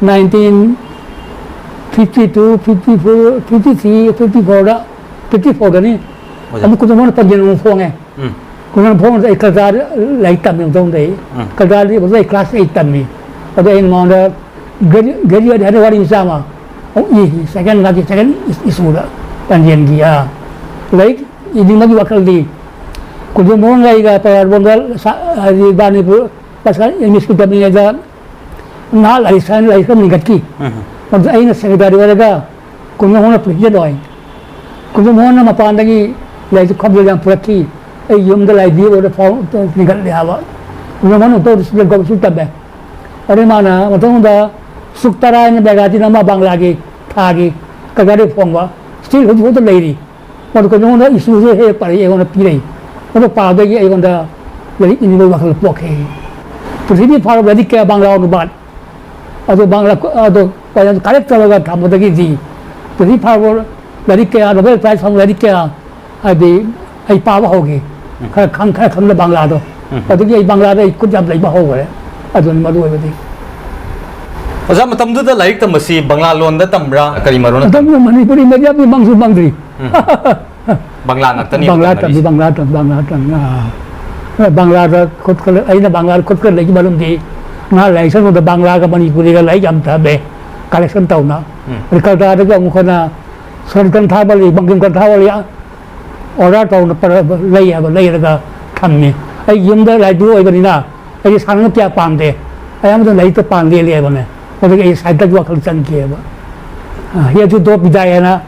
nineteen fifty two, fifty four, fifty three, fifty ꯐꯣꯔꯗ, ꯐꯤꯐꯇꯤ ꯐꯣꯔꯗꯅꯤ꯫ ꯑꯣꯖꯥ꯫ ꯑꯃꯨꯛ ꯀꯨꯟꯖꯃꯣꯍꯣꯟꯅ ꯄꯥꯟꯖꯦꯜ ꯑꯃꯨꯛ ꯐꯣꯡꯉꯦ꯫ ꯎꯝ꯫ ꯀꯨꯟꯖꯃꯣꯍꯣꯟ ꯐꯣꯡꯕꯗ ꯑꯩ ꯀꯜꯀꯇꯥꯗ ꯂꯥꯏꯔꯤꯛ ꯇꯝꯃꯤ ꯃꯇꯝꯗ ꯑꯩ ꯎꯝ꯫ ꯀꯜꯀꯇꯥꯗ ꯑꯩ ꯀ꯭ꯂꯥꯁ ꯑꯩꯠ ꯇꯝꯃꯤ꯫ ꯑꯗꯣ ꯑꯩꯅ ꯃꯉꯣꯟꯗ ꯒ꯭ꯔꯦꯖꯨ-, ꯒ꯭ꯔꯦꯖꯨꯑꯦꯠ ꯍꯥꯏꯅ ꯋꯥꯔꯤ ꯃꯆꯥ ꯑꯃ ꯑꯃꯨꯛ ꯏꯈꯤ, ꯁꯦꯀꯦꯟ, ꯃꯥꯒꯤ ꯁꯦꯀꯦꯟ ꯏꯁ-, ꯏꯁꯨꯗ ꯄꯥꯟꯖꯦꯜꯒꯤ, ꯑꯥ, ꯂꯥꯏꯔꯤꯛ ꯏꯅꯤꯡꯕꯒꯤ ꯋꯥꯈꯜꯗꯤ ꯀꯨꯟꯖꯃꯣꯍꯣꯟꯒ ꯑꯩꯒ ꯄꯔꯥꯔꯕꯣꯟꯗ ꯁꯥ-, ꯍꯥꯏꯗꯤ ꯃꯅꯤꯄꯨꯔ ꯄꯥꯁꯀꯥꯟ ꯑꯦꯝ ꯏ ꯁ꯭ꯀꯨꯜ ꯇꯝꯂꯤꯉꯩꯗ ꯅꯍꯥꯛ ꯂꯥꯏꯔꯤꯛ ꯁꯥꯏꯟꯁ ꯂꯥꯏꯔꯤꯛ ꯈꯔ ꯂꯤꯡꯈꯠꯈꯤ꯫ ꯎꯝ꯫ ꯃꯗꯨꯗ ꯑꯩꯅ ꯁꯦꯀ꯭ꯔꯦꯇꯥꯔꯤ ꯑꯣꯏꯔꯒ ꯀꯨꯟꯖꯃꯣꯍꯣꯟꯅ ꯄ꯭ꯔꯦꯁꯤꯗꯦꯟ ꯑꯣꯏ꯫ ꯀꯨꯟꯖꯃꯣꯍꯣꯟꯅ ꯃꯄꯥꯟꯗꯒꯤ ꯂꯥꯏꯔꯤꯛꯇꯨ ꯈꯣꯝꯖꯤꯜꯂꯒ ꯌꯥꯝ ꯄꯨꯔꯛꯈꯤ꯫ ꯑꯩ ꯌꯨꯝꯗ ꯂꯥꯏꯕ꯭ꯔꯦꯔꯤ ꯑꯣꯏꯅ ꯐꯥꯎ-, ꯂꯤꯡꯈꯠꯂꯦ ꯍꯥꯏꯕ꯫ ꯀꯨꯟꯖꯃꯣꯍꯣꯟ ꯑꯣꯇꯣ ꯗꯤꯁꯤꯄ꯭ꯂꯤꯟ ꯀꯧꯕꯁꯨ ꯇꯝꯃꯦ꯫ ꯑꯗꯩ ꯃꯥꯅ ꯃꯇꯨꯡꯗ ꯁꯨꯛ ꯇꯔꯥ ꯍꯥꯏꯅ ꯃꯦꯒꯥꯖꯤꯟ ꯑꯃ ꯕꯪꯒ꯭ꯂꯥꯒꯤ ꯊꯥꯒꯤ ꯀꯜꯀꯇꯥꯗ ꯐꯣꯡꯕ, ꯁ꯭ꯇꯤꯜ ꯍꯧꯖꯤꯛ ꯐꯥꯎꯗ ꯂꯩꯔꯤ꯫ ꯃꯗꯨ ꯀꯩꯅꯣꯉꯣꯟꯗ ꯏꯁꯨꯁꯨ ꯍꯦꯛ ꯄꯥꯔꯛꯏ, ꯑꯩꯉꯣꯟꯗ ꯄꯤꯔꯛꯏ꯫ ꯃꯗꯨ ꯄꯥꯕꯗꯒꯤ ꯑꯩꯉꯣꯟꯗ ꯂꯥꯏꯔꯤꯛ ꯏꯅꯤꯡꯕꯒꯤ ꯋꯥꯈꯜ ꯄꯣꯛꯈꯤ꯫ ꯄ꯭ꯔꯤꯊꯤꯕꯤ ꯐꯥꯎꯔꯕ ꯂꯥꯏꯔꯤꯛ ꯀꯌꯥ ꯕꯪꯒ꯭ꯂꯥ ꯑꯣꯏꯅ ꯕꯥꯠ꯫ ꯑꯗꯨ ꯕꯪꯒ꯭ꯂꯥ ꯀꯣ-, ꯑꯗꯨ ꯀꯣꯂꯦꯖ ꯀꯂꯦꯛ ꯇꯧꯔꯒ ꯊꯝꯕꯗꯒꯤꯗꯤ ꯄ꯭ꯔꯤꯊꯤꯕꯤ ꯐꯥꯎꯔꯕ ꯂꯥꯏꯔꯤꯛ ꯀꯌꯥ, ꯅꯣꯕꯦꯜ ꯄ꯭ꯔꯥꯏꯖ ꯐꯪꯕ ꯂꯥꯏꯔꯤꯛ ꯀꯌꯥ ꯍꯥꯏꯗꯤ ꯑꯩ ꯄꯥꯕ ꯍꯧꯈꯤ꯫ ꯎꯝ꯫ ꯈꯔ ꯈꯪ-, ꯈꯔ ꯈꯪꯗ ꯕꯪꯒ꯭ꯂꯥꯗꯣ꯫ ꯎꯝ꯫ ꯑꯗꯨꯒꯤ ꯑꯩ ꯕꯪꯒ꯭ꯂꯥꯗ ꯑꯩ ꯈꯨꯠ ꯌꯥꯝ ꯂꯩꯕ ꯍꯧꯈ꯭ꯔꯦ꯫ ꯑꯗꯨꯅꯤ ꯃꯔꯨ ꯑꯣꯏꯕꯗꯤ꯫ ꯑꯣꯖꯥ, ꯃꯇꯝꯗꯨꯗ ꯂꯥꯏꯔꯤꯛ ꯇꯝꯕꯁꯤ ꯕꯪꯒ꯭ꯂꯥ ꯂꯣꯟꯗ ꯇꯝꯕ꯭ꯔꯥ, ꯀꯔꯤ ꯃꯔꯣꯟꯗ ꯇꯝ-? ꯃꯇꯝꯗꯨꯗ ꯃꯅꯤꯄꯨꯔꯤ ꯃꯦꯗꯤꯌꯝꯗꯤ ꯃꯪꯁꯨ ꯃꯪꯗ꯭ꯔꯤ꯫ ꯎꯝ꯫ ꯕꯪꯒ꯭ꯂꯥ ꯉꯥꯛꯇꯅꯦꯕ ꯕꯪꯒ꯭ꯂꯥ ꯇꯝꯃꯤ, ꯇꯝꯅꯔꯤꯁꯦ? ꯕꯪꯒ꯭ꯂꯥ ꯇꯝ-, ꯕꯪꯒ꯭ꯂꯥ ꯇꯝ-, ꯑꯥ꯫ ꯕꯪꯒ꯭ꯂꯥꯗ ꯈꯨꯠ ꯈꯔ, ꯑꯩꯅ ꯕꯪꯒ꯭ꯂꯥꯗ ꯈꯨꯠ ꯈꯔ ꯂꯩꯈꯤꯕ ꯃꯔꯝꯗꯤ ꯉꯥꯏꯍꯥꯛ ꯂꯥꯏꯔꯤꯛ ꯁꯪꯕꯗ ꯕꯪꯒ꯭ꯂꯥꯒ ꯃꯅꯤꯄꯨꯔꯤꯒ ꯂꯥꯏꯔꯤꯛ ꯌꯥꯝ ꯇꯝꯃꯦ, ꯀꯂꯦꯛꯁꯟ ꯇꯧꯅ꯫ ꯎꯝ꯫ ꯑꯗꯩ ꯀꯜꯀꯇꯥꯗꯒꯤ ꯑꯃꯨꯛ ꯑꯩꯈꯣꯏꯅ ꯁꯟ ꯒ꯭ꯔꯟꯊꯥꯕꯂꯤ, ꯕꯪꯀꯤꯝ ꯒ꯭ꯔꯟꯊꯥꯕꯂꯤ ꯑꯣꯔꯗꯔ ꯇꯧꯅ ꯄꯔ-, ꯂꯩ ꯍꯥꯏꯕ, ꯂꯩꯔꯒ ꯊꯝꯃꯤ꯫ ꯑꯩ ꯌꯨꯝꯗ ꯂꯥꯏꯕ꯭ꯔꯦꯔꯤ ꯑꯣꯏꯕꯅꯤꯅ ꯑꯩꯗꯤ ꯁꯥꯟꯅꯕ ꯀꯌꯥ ꯄꯥꯝꯗꯦ꯫ ꯑꯌꯥꯝꯕꯗ ꯂꯥꯏꯔꯤꯛꯇ ꯄꯥꯝ ꯂꯦꯜꯂꯦꯕꯅꯦ꯫ ꯑꯗꯨꯒꯤ ꯑꯩ ꯁꯥꯍꯤꯇ꯭ꯌꯒꯤ ꯋꯥꯈꯜ ꯆꯪꯈꯤꯑꯕ꯫ ꯑ, ꯍꯦ ꯇꯨ ꯗꯣ ꯄꯤꯗꯥꯏ ꯍꯥꯏꯅ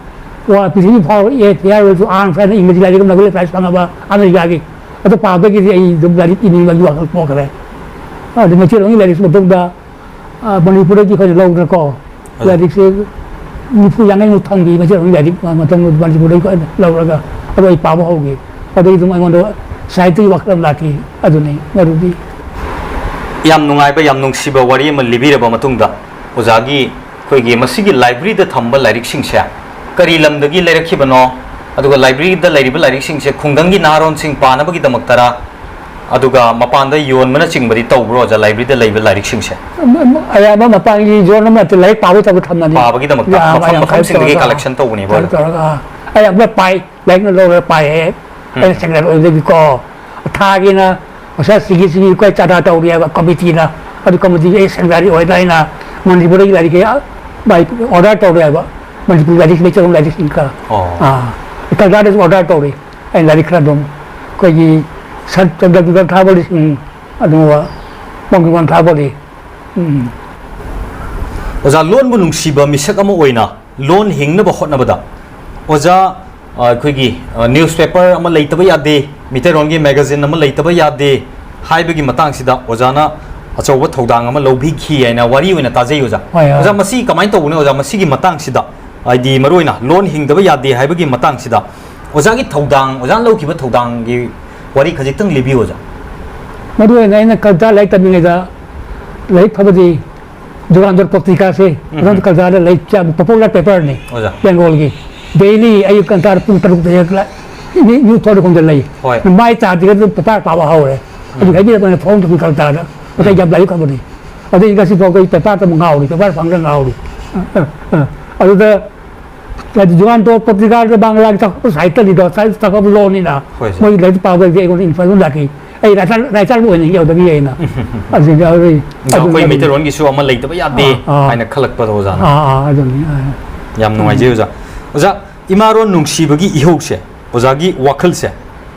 ꯋꯥ ꯄ꯭ꯔꯤꯊꯤꯕꯤ ꯐꯥꯎꯔꯛꯑꯦ, ꯐꯤꯌꯥꯔ ꯑꯣꯏꯔꯁꯨ ꯑꯥꯔꯝꯁ ꯍꯥꯏꯅ ꯏꯪꯂꯤꯁꯀꯤ ꯂꯥꯏꯔꯤꯛ ꯑꯃ ꯅꯣꯕꯦꯜ ꯄ꯭ꯔꯥꯏꯖ ꯐꯪꯉꯕ ꯑꯃꯦꯔꯤꯀꯥꯒꯤ꯫ ꯑꯗꯨ ꯄꯥꯕꯗꯒꯤꯗꯤ ꯑꯩ ꯑꯗꯨꯝ ꯂꯥꯏꯔꯤꯛ ꯏꯅꯤꯡꯕꯒꯤ ꯋꯥꯈꯜ ꯄꯣꯛꯈ꯭ꯔꯦ꯫ ꯑꯗꯨ ꯃꯩꯇꯩꯂꯣꯟꯒꯤ ꯂꯥꯏꯔꯤꯛꯁꯤ ꯃꯇꯨꯡꯗ, ꯑ, ꯃꯅꯤꯄꯨꯔꯗꯒꯤ ꯑꯩꯈꯣꯏꯅ ꯂꯧꯗꯅꯀꯣ, ꯑꯗꯨ ꯂꯥꯏꯔꯤꯛꯁꯦ ꯅꯤꯐꯨ ꯌꯥꯡꯈꯩꯃꯨꯛ ꯊꯝꯈꯤ ꯃꯩꯇꯩꯂꯣꯟꯒꯤ ꯂꯥꯏꯔꯤꯛ ꯃꯇꯝꯗꯨꯗ ꯃꯅꯤꯄꯨꯔꯗꯒꯤ ꯑꯩꯈꯣꯏꯅ ꯂꯧꯔꯒ꯫ ꯑꯗꯣ ꯑꯩ ꯄꯥꯕ ꯍꯧꯈꯤ꯫ ꯑꯗꯩ ꯑꯗꯨꯝ ꯑꯩꯉꯣꯟꯗ ꯁꯥꯍꯤꯇ꯭ꯌꯒꯤ ꯋꯥꯈꯜ ꯑꯃ ꯂꯥꯛꯈꯤ꯫ ꯑꯗꯨꯅꯤ ꯃꯗꯨꯗꯤ꯫ ꯌꯥꯝ ꯅꯨꯡꯉꯥꯏꯕ, ꯌꯥꯝ ꯅꯨꯡꯁꯤꯕ ꯋꯥꯔꯤ ꯑꯃ ꯂꯤꯕꯤꯔꯕ ꯃꯇꯨꯡꯗ, ꯑꯣꯖꯥꯒꯤ ꯑꯩꯈꯣꯏꯒꯤ ꯃꯁꯤꯒꯤ ꯂꯥꯏꯕ꯭ꯔꯦꯔꯤꯗ ꯊꯝꯕ ꯂꯥꯏꯔꯤꯛꯁꯤꯡꯁꯦ ꯀꯔꯤ ꯂꯝꯗꯒꯤ ꯂꯩꯔꯛꯈꯤꯕꯅꯣ, ꯑꯗꯨꯒ ꯂꯥꯏꯕ꯭ꯔꯦꯔꯤꯗ ꯂꯩꯔꯤꯕ ꯂꯥꯏꯔꯤꯛꯁꯤꯡꯁꯦ ꯈꯨꯡꯒꯪꯒꯤ ꯅꯍꯥꯔꯣꯟꯁꯤꯡ ꯄꯥꯅꯕꯒꯤꯗꯃꯛꯇꯔꯥ, ꯑꯗꯨꯒ ꯃꯄꯥꯟꯗ ꯌꯣꯟꯕꯅꯆꯤꯡꯕꯗꯤ ꯇꯧꯕ꯭ꯔꯣ, ꯑꯣꯖꯥ, ꯂꯥꯏꯕ꯭ꯔꯦꯔꯤꯗ ꯂꯩꯕ ꯂꯥꯏꯔꯤꯛꯁꯤꯡꯁꯦ? ꯑꯌꯥꯝꯕ ꯃꯄꯥꯟꯒꯤ ꯌꯣꯟꯕ ꯅꯠꯇꯦ, ꯂꯥꯏꯔꯤꯛ ꯄꯥꯕꯒꯤ ꯊꯕꯛ ꯊꯝꯕꯅꯤ꯫ ꯄꯥꯕꯒꯤꯗꯃꯛꯇ ꯌꯥꯝ, ꯃꯐꯝ ꯌꯥꯝ ꯃꯐꯝꯁꯤꯡꯗꯒꯤ ꯇꯧꯔꯒ, ꯀꯂꯦꯛꯁꯟ ꯇꯧꯕꯅꯦꯕ, ꯌꯥꯝ ꯑꯣꯖꯥ? ꯇꯧꯔꯒ, ꯑꯩ ꯌꯥꯝꯅ ꯄꯥꯏ, ꯂꯥꯏꯔꯤꯛꯅ ꯂꯧꯔꯒ ꯄꯥꯏ꯫ ꯑꯩ, ꯑꯩꯅ ꯁꯦꯀꯦꯟ ꯑꯣꯏꯕꯗꯒꯤꯀꯣ, ꯊꯥꯒꯤꯅ ꯑꯣꯖꯥ ꯁꯤꯒꯤ ꯁꯤꯒꯤ ꯑꯩꯈꯣꯏ ꯆꯥꯗꯥ ꯇꯧꯔꯤ ꯍꯥꯏꯕ ꯀꯃꯤꯇꯤꯅ, ꯑꯗꯨ ꯀꯃꯤꯇꯤꯒꯤ ꯑꯩ ꯁꯦꯀ꯭ꯔꯦꯇꯔꯤ ꯑꯣꯏꯅ ꯑꯩꯅ ꯃꯅꯤꯄꯨꯔꯗꯒꯤ ꯂꯥꯏꯔꯤꯛ ꯀꯌꯥ ꯕꯥꯏ ꯑꯣꯔꯗꯔ ꯇꯧꯔꯦ ꯍꯥꯏꯕ, ꯃꯅꯤꯄꯨꯔꯤ ꯂꯥꯏꯔꯤꯛ, ꯃꯩꯇꯩꯂꯣꯟ ꯂꯥꯏꯔꯤꯛꯁꯤꯡ ꯈꯔ꯫ ꯑꯣ꯫ ꯑꯥ, ꯀꯜꯆꯔꯗꯁꯨ ꯑꯣꯔꯗꯔ ꯇꯧꯔꯤ꯫ ꯑꯩ ꯂꯥꯏꯔꯤꯛ ꯈꯔ ꯑꯗꯨꯝ ꯑꯩꯈꯣꯏꯒꯤ ꯁꯟ ꯆꯟꯗ꯭ꯔ ꯕꯤꯀ꯭ꯔꯝ ꯊꯥꯕ ꯂꯤꯁꯤꯡ, ꯑꯗꯨꯒ ꯕꯪꯀꯤꯃꯣꯟ ꯊꯥꯕ ꯂꯤ-, ꯎꯝ꯫ ꯑꯣꯖꯥ, ꯂꯣꯟꯕꯨ ꯅꯨꯡꯁꯤꯕ ꯃꯤꯁꯛ ꯑꯃ ꯑꯣꯏꯅ ꯂꯣꯟ ꯍꯤꯡꯅꯕ ꯍꯣꯠꯅꯕꯗ ꯑꯣꯖꯥ, ꯑ, ꯑꯩꯈꯣꯏꯒꯤ, ꯑ, ꯅ꯭ꯌꯨꯁꯄꯦꯄꯔ ꯑꯃ ꯂꯩꯇꯕ ꯌꯥꯗꯦ, ꯃꯤꯇꯩꯔꯣꯟꯒꯤ ꯃꯦꯒꯥꯖꯤꯟ ꯑꯃ ꯂꯩꯇꯕ ꯌꯥꯗꯦ ꯍꯥꯏꯕꯒꯤ ꯃꯇꯥꯡꯁꯤꯗ ꯑꯣꯖꯥꯅ ꯑꯆꯧꯕ ꯊꯧꯗꯥꯡ ꯑꯃ ꯂꯧꯕꯤꯈꯤ ꯍꯥꯏꯅ ꯋꯥꯔꯤ ꯑꯣꯏꯅ ꯇꯥꯖꯩ, ꯑꯣꯖꯥ꯫ ꯍꯣꯏ, ꯍꯣꯏ꯫ ꯑꯣꯖꯥ, ꯃꯁꯤ ꯀꯃꯥꯏꯅ ꯇꯧꯕꯅꯣ, ꯑꯣꯖꯥ? ꯃꯁꯤꯒꯤ ꯃꯇꯥꯡꯁꯤꯗ, ꯍꯥꯏꯗꯤ ꯃꯔꯨꯑꯣꯏꯅ ꯂꯣꯟ ꯍꯤꯡꯗꯕ ꯌꯥꯗꯦ ꯍꯥꯏꯕꯒꯤ ꯃꯇꯥꯡꯁꯤꯗ ꯑꯣꯖꯥꯒꯤ ꯊꯧꯗꯥꯡ, ꯑꯣꯖꯥꯅ ꯂꯧꯈꯤꯕ ꯊꯧꯗꯥꯡꯒꯤ ꯋꯥꯔꯤ ꯈꯖꯤꯛꯇꯪ ꯂꯤꯕꯤꯌꯨ, ꯑꯣꯖꯥ꯫ ꯃꯔꯨꯑꯣꯏꯅ ꯑꯩꯅ ꯀꯜꯆꯔ ꯂꯥꯏꯔꯤꯛ ꯇꯝꯂꯤꯉꯩꯗ ꯂꯥꯏꯔꯤꯛ ꯐꯕꯗꯤ ꯖꯨꯒꯥꯟꯗꯣꯔ ꯄꯇ꯭ꯔꯤꯀꯥꯁꯦ, ꯎꯝ꯫ ꯖꯨꯒꯥꯟꯗꯣꯔ ꯀꯜꯆꯔꯗ ꯂꯩ, ꯌꯥꯝ ꯄꯣꯄꯨꯂꯔ ꯄꯦꯄꯔꯅꯤ꯫ ꯑꯣꯖꯥ꯫ ꯕꯦꯡꯒꯣꯜꯒꯤ꯫ ꯗꯦꯂꯤ ꯑꯌꯨꯛ ꯉꯟꯇꯥ ꯄꯨꯡ ꯇꯔꯨꯛꯇ ꯍꯦꯛ ꯂꯥꯛ-, ꯅ꯭ꯌꯨ-, ꯅ꯭ꯌꯨ ꯊꯣꯛꯂꯛꯄꯗ ꯂꯩ꯫ ꯍꯣꯏ꯫ ꯃꯥꯏ ꯇꯥꯗ꯭ꯔꯤꯉꯩꯗ ꯑꯗꯨꯝ ꯄꯦꯄꯔ ꯄꯥꯕ ꯍꯧꯔꯦ꯫ ꯑꯗꯨ ꯎꯝ꯫ ꯍꯥꯏꯕꯤꯔꯛꯄꯅ ꯐꯣꯟ ꯇꯧꯕꯤ ꯀꯜꯆꯔꯗ꯫ ꯉꯁꯥꯏ ꯎꯝ꯫ ꯌꯥꯝ ꯂꯥꯏꯔꯤꯛ ꯐꯕꯅꯤ꯫ ꯑꯗꯩ ꯉꯁꯤ ꯐꯥꯎꯕ ꯑꯩ ꯄꯦꯄꯔ ꯑꯃ ꯉꯥꯎꯔꯤ, ꯄꯦꯄꯔ ꯐꯪꯗ ꯉꯥꯎꯔꯤ꯫ ꯑ, ꯑ, ꯑ꯫ ꯑꯗꯨꯗ ꯍꯥꯏꯗꯤ ꯖꯨꯒꯥꯟꯗꯣꯔ ꯄꯇ꯭ꯔꯤꯀꯥꯗ ꯕꯪꯒ꯭ꯂꯥꯒꯤ ꯆꯥꯎꯈꯠꯄ ꯁꯥꯍꯤꯇ꯭ꯌꯅꯤꯗꯣ, ꯆꯥꯎꯈꯠꯄ ꯂꯣꯟꯅꯤꯅ꯫ ꯍꯣꯏ, ꯁꯥꯔ꯫ ꯃꯣꯏꯒꯤ ꯂꯥꯏꯔꯤꯛ ꯄꯥꯕꯗꯒꯤ ꯑꯩꯉꯣꯟꯗ ꯏꯟꯐ꯭ꯂꯨꯌꯦꯟꯁ ꯑꯗꯨꯝ ꯂꯥꯛꯈꯤ꯫ ꯑꯩ ꯔꯥꯏꯇꯔ, ꯔꯥꯏꯇꯔꯕꯨ ꯑꯣꯏꯅ ꯌꯧꯗꯕ ꯌꯥꯏꯅ꯫ ꯑꯗꯨꯗ ꯑꯩꯈꯣꯏ ꯑꯩꯈꯣꯏ ꯑꯗꯨꯝ ꯃꯩꯇꯩꯔꯣꯟꯒꯤꯁꯨ ꯑꯃ ꯂꯩꯇꯕ ꯌꯥꯗꯦ ꯑꯥ, ꯑꯥ꯫ ꯍꯥꯏꯅ ꯈꯜꯂꯛꯄꯗꯣ, ꯑꯣꯖꯥꯅ꯫ ꯑꯥ, ꯑꯥ, ꯑꯗꯨꯅꯤ, ꯑꯥ꯫ ꯌꯥꯝ ꯅꯨꯡꯉꯥꯏꯖꯩ, ꯑꯣꯖꯥ꯫ ꯑꯣꯖꯥ, ꯏꯃꯥꯔꯣꯟ ꯅꯨꯡꯁꯤꯕꯒꯤ ꯏꯍꯧꯁꯦ, ꯑꯣꯖꯥꯒꯤ ꯋꯥꯈꯜꯁꯦ,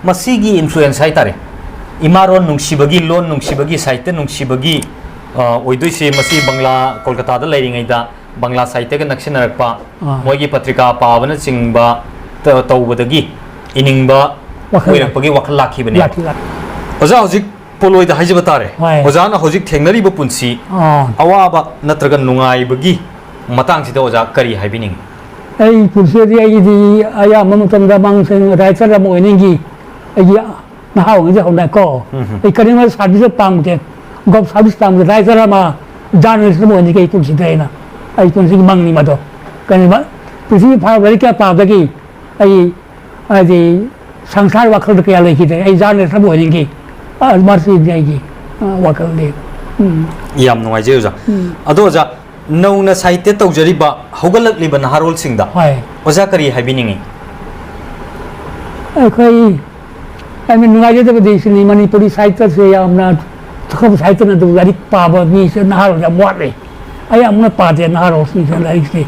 ꯃꯁꯤꯒꯤ ꯏꯟꯐ꯭ꯂꯨꯌꯦꯟꯁ ꯍꯥꯏꯇꯥꯔꯦ, ꯏꯃꯥꯔꯣꯟ ꯅꯨꯡꯁꯤꯕꯒꯤ, ꯂꯣꯟ ꯅꯨꯡꯁꯤꯕꯒꯤ, ꯁꯥꯍꯤꯇ꯭ꯌ ꯅꯨꯡꯁꯤꯕꯒꯤ, ꯑ, ꯑꯣꯏꯗꯣꯏꯁꯦ, ꯃꯁꯤ ꯕꯪꯒ꯭ꯂꯥ, ꯀꯣꯜꯀꯇꯥꯗ ꯂꯩꯔꯤꯉꯩꯗ ꯕꯪꯒ꯭ꯂꯥ ꯁꯥꯍꯤꯇ꯭ꯌꯒ ꯅꯛꯁꯤꯟꯅꯔꯛꯄ, ꯑꯥ꯫ ꯃꯣꯏꯒꯤ ꯄꯇ꯭ꯔꯤꯀꯥ ꯄꯥꯕꯅꯆꯤꯡꯕ ꯇ-, ꯇꯧꯕꯗꯒꯤ ꯏꯅꯤꯡꯕ ꯋꯥꯈꯜ ꯑꯣꯏꯔꯛꯄꯒꯤ ꯋꯥꯈꯜ ꯂꯥꯛꯈꯤꯕꯅꯦ꯫ ꯂꯥꯛꯈꯤ, ꯂꯥꯛꯈꯤ꯫ ꯑꯣꯖꯥ, ꯍꯧꯖꯤꯛ ꯄꯣꯂꯣꯏꯗ ꯍꯥꯏꯖꯕ ꯇꯥꯔꯦ꯫ ꯍꯣꯏ꯫ ꯑꯣꯖꯥꯅ ꯍꯧꯖꯤꯛ ꯊꯦꯡꯅꯔꯤꯕ ꯄꯨꯟꯁꯤ ꯑꯥ꯫ ꯑꯋꯥꯕ ꯅꯠꯇ꯭ꯔꯒ ꯅꯨꯡꯉꯥꯏꯕꯒꯤ ꯃꯇꯥꯡꯁꯤꯗ ꯑꯣꯖꯥ ꯀꯔꯤ ꯍꯥꯏꯕꯤꯅꯤꯡꯉꯤ? ꯑꯩ ꯄꯨꯟꯁꯤꯗꯤ ꯑꯩꯒꯤꯗꯤ ꯑꯌꯥꯝꯕ ꯃꯇꯝꯗ ꯃꯥꯡꯁꯪ ꯔꯥꯏꯇꯔ ꯑꯃ ꯑꯣꯏꯅꯤꯡꯈꯤ꯫ ꯑꯩꯒꯤ ꯅꯍꯥ ꯑꯣꯏꯔꯤꯉꯩꯗꯒꯤ ꯍꯧꯅꯀꯣ꯫ ꯎꯝ ꯍꯝ꯫ ꯑꯩ ꯀꯔꯤꯒꯨꯝꯕ ꯁꯥꯔꯚꯤꯁ ꯄꯥꯝꯗꯦ꯫ ꯒꯣꯚ ꯁꯥꯔꯚꯤꯁ ꯄꯥꯝꯗꯦ꯫ ꯔꯥꯏꯇꯔ ꯑꯃ, ꯖꯔꯅꯦꯂꯤꯁ ꯑꯃ ꯑꯣꯏꯅꯤꯡꯉꯤ ꯑꯩ ꯄꯨꯟꯁꯤꯗ ꯑꯩꯅ꯫ ꯑꯩ ꯄꯨꯟꯁꯤꯒꯤ ꯃꯪꯅꯤ ꯃꯗꯣ꯫ ꯀꯔꯤꯒꯨꯝꯕ ꯄ꯭ꯔꯤꯊꯤꯕꯤ ꯐꯥꯔꯕ ꯂꯥꯏꯔꯤꯛ ꯀꯌꯥ ꯄꯥꯕꯗꯒꯤ ꯑꯩ ꯍꯥꯏꯗꯤ ꯁꯪꯁꯥꯔ ꯋꯥꯈꯜꯗ ꯀꯌꯥ ꯂꯩꯈꯤꯗ꯭ꯔꯦ꯫ ꯑꯩ ꯖꯔꯅꯦꯂꯤꯁ ꯑꯃ ꯑꯣꯏꯅꯤꯡꯈꯤ꯫ ꯑ, ꯃꯁꯤꯗꯤ ꯑꯩꯒꯤ, ꯑ, ꯋꯥꯈꯜꯅꯤ꯫ ꯎꯝ꯫ ꯌꯥꯝ ꯅꯨꯡꯉꯥꯏꯖꯩ ꯑꯣꯖꯥ꯫ ꯎꯝ꯫ ꯑꯗꯣ ꯑꯣꯖꯥ, ꯅꯧꯅ ꯁꯥꯍꯤꯇ꯭ꯌ ꯇꯧꯖꯔꯤꯕ ꯍꯧꯒꯠꯂꯛꯂꯤꯕ ꯅꯍꯥꯔꯣꯜꯁꯤꯡꯗ ꯍꯣꯏ꯫ ꯑꯣꯖꯥ ꯀꯔꯤ ꯍꯥꯏꯕꯤꯅꯤꯡꯉꯤ? ꯑꯩꯈꯣꯏ, ꯑꯩꯅ ꯅꯨꯡꯉꯥꯏꯖꯗꯕꯗꯤ ꯁꯤꯅꯤ, ꯃꯅꯤꯄꯨꯔꯤ ꯁꯥꯍꯤꯇ꯭ꯌꯁꯦ ꯌꯥꯝꯅ ꯑꯇꯣꯞꯄ ꯁꯥꯍꯤꯇ꯭ꯌꯅ ꯑꯗꯨꯝ ꯂꯥꯏꯔꯤꯛ ꯄꯥꯕ ꯃꯤꯁꯦ ꯅꯍꯥꯔꯣꯜ ꯌꯥꯝ ꯋꯥꯠꯂꯤ꯫ ꯑꯌꯥꯝꯕꯅ ꯄꯥꯗꯦ ꯅꯍꯥꯔꯣꯜꯁꯤꯡꯁꯦ ꯂꯥꯏꯔꯤꯛꯁꯦ꯫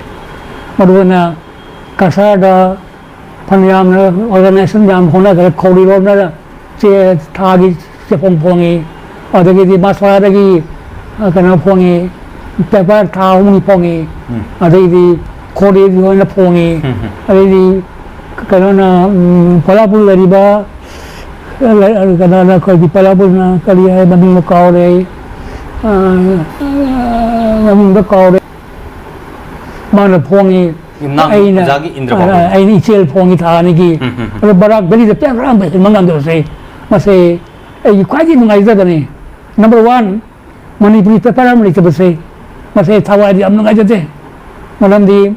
ꯃꯔꯨꯑꯣꯏꯅ ꯀꯁꯥꯔꯗ ꯐꯅꯌꯥꯝꯅ ꯑꯣꯔꯒꯅꯥꯏꯖꯦꯁꯟ ꯌꯥꯝ ꯍꯣꯠꯅꯈ꯭ꯔꯦ, ꯈꯧꯔꯤꯔꯣꯝꯅ ꯆꯦ ꯊꯥꯒꯤ ꯆꯦꯐꯣꯡ ꯐꯣꯡꯉꯤ, ꯑꯗꯒꯤꯗꯤ ꯃꯥꯁꯋꯥꯗꯒꯤ, ꯑ, ꯀꯩꯅꯣ ꯐꯣꯡꯉꯤ, ꯄꯦꯄꯔ ꯊꯥ ꯑꯍꯨꯝꯒꯤ ꯐꯣꯡꯉꯤ, ꯎꯝ꯫ ꯑꯗꯩꯗꯤ ꯈꯣꯔꯤꯒꯤ ꯑꯣꯏꯅ ꯐꯣꯡꯉꯤ, ꯎꯝ, ꯎꯝ꯫ ꯑꯗꯩꯗꯤ ꯀꯩꯅꯣꯅ, ꯎꯝ, ꯄꯂꯥꯄꯨꯔ ꯂꯩꯔꯤꯕ, ꯑ, ꯂꯩ-, ꯑ, ꯀꯩꯅꯣꯅ ꯑꯩꯈꯣꯏꯒꯤ ꯄꯂꯥꯄꯨꯔꯅ ꯀꯔꯤ ꯍꯥꯏ ꯃꯃꯤꯡꯗꯣ ꯀꯥꯎꯔꯦ ꯑꯩ, ꯑ, ꯑ, ꯃꯃꯤꯡꯗꯣ ꯀꯥꯎꯔꯦ꯫ ꯃꯥꯅ ꯐꯣꯡꯉꯤ, ꯌꯨꯝꯅꯥꯝ ꯑꯩꯅ, ꯑꯣꯖꯥꯒꯤ ꯏꯟꯗ꯭ꯔ ꯕꯥꯕꯨ꯫ ꯑ, ꯑꯩꯅ ꯏꯆꯦꯜ ꯐꯣꯡꯉꯤ ꯊꯥ ꯑꯅꯤꯒꯤ꯫ ꯎꯝ, ꯎꯝ, ꯎꯝ꯫ ꯑꯗꯣ ꯕꯔꯥꯛ ꯚꯦꯂꯤꯗ ꯄꯦꯟ ꯍꯨꯔꯥꯟꯕ ꯍꯦꯟꯕ ꯉꯝꯗꯕꯁꯦ, ꯃꯁꯦ ꯑꯩꯒꯤ ꯈ꯭ꯋꯥꯏꯗꯒꯤ ꯅꯨꯡꯉꯥꯏꯖꯗꯕꯅꯤ꯫ ꯅꯝꯕꯔ ꯋꯥꯟ, ꯃꯅꯤꯄꯨꯔꯤ ꯄꯦꯄꯔ ꯑꯃ ꯂꯩꯇꯕꯁꯦ, ꯃꯁꯦ ꯊꯋꯥꯏꯗꯤ ꯌꯥꯝ ꯅꯨꯡꯉꯥꯏꯖꯗꯦ꯫ ꯃꯔꯝꯗꯤ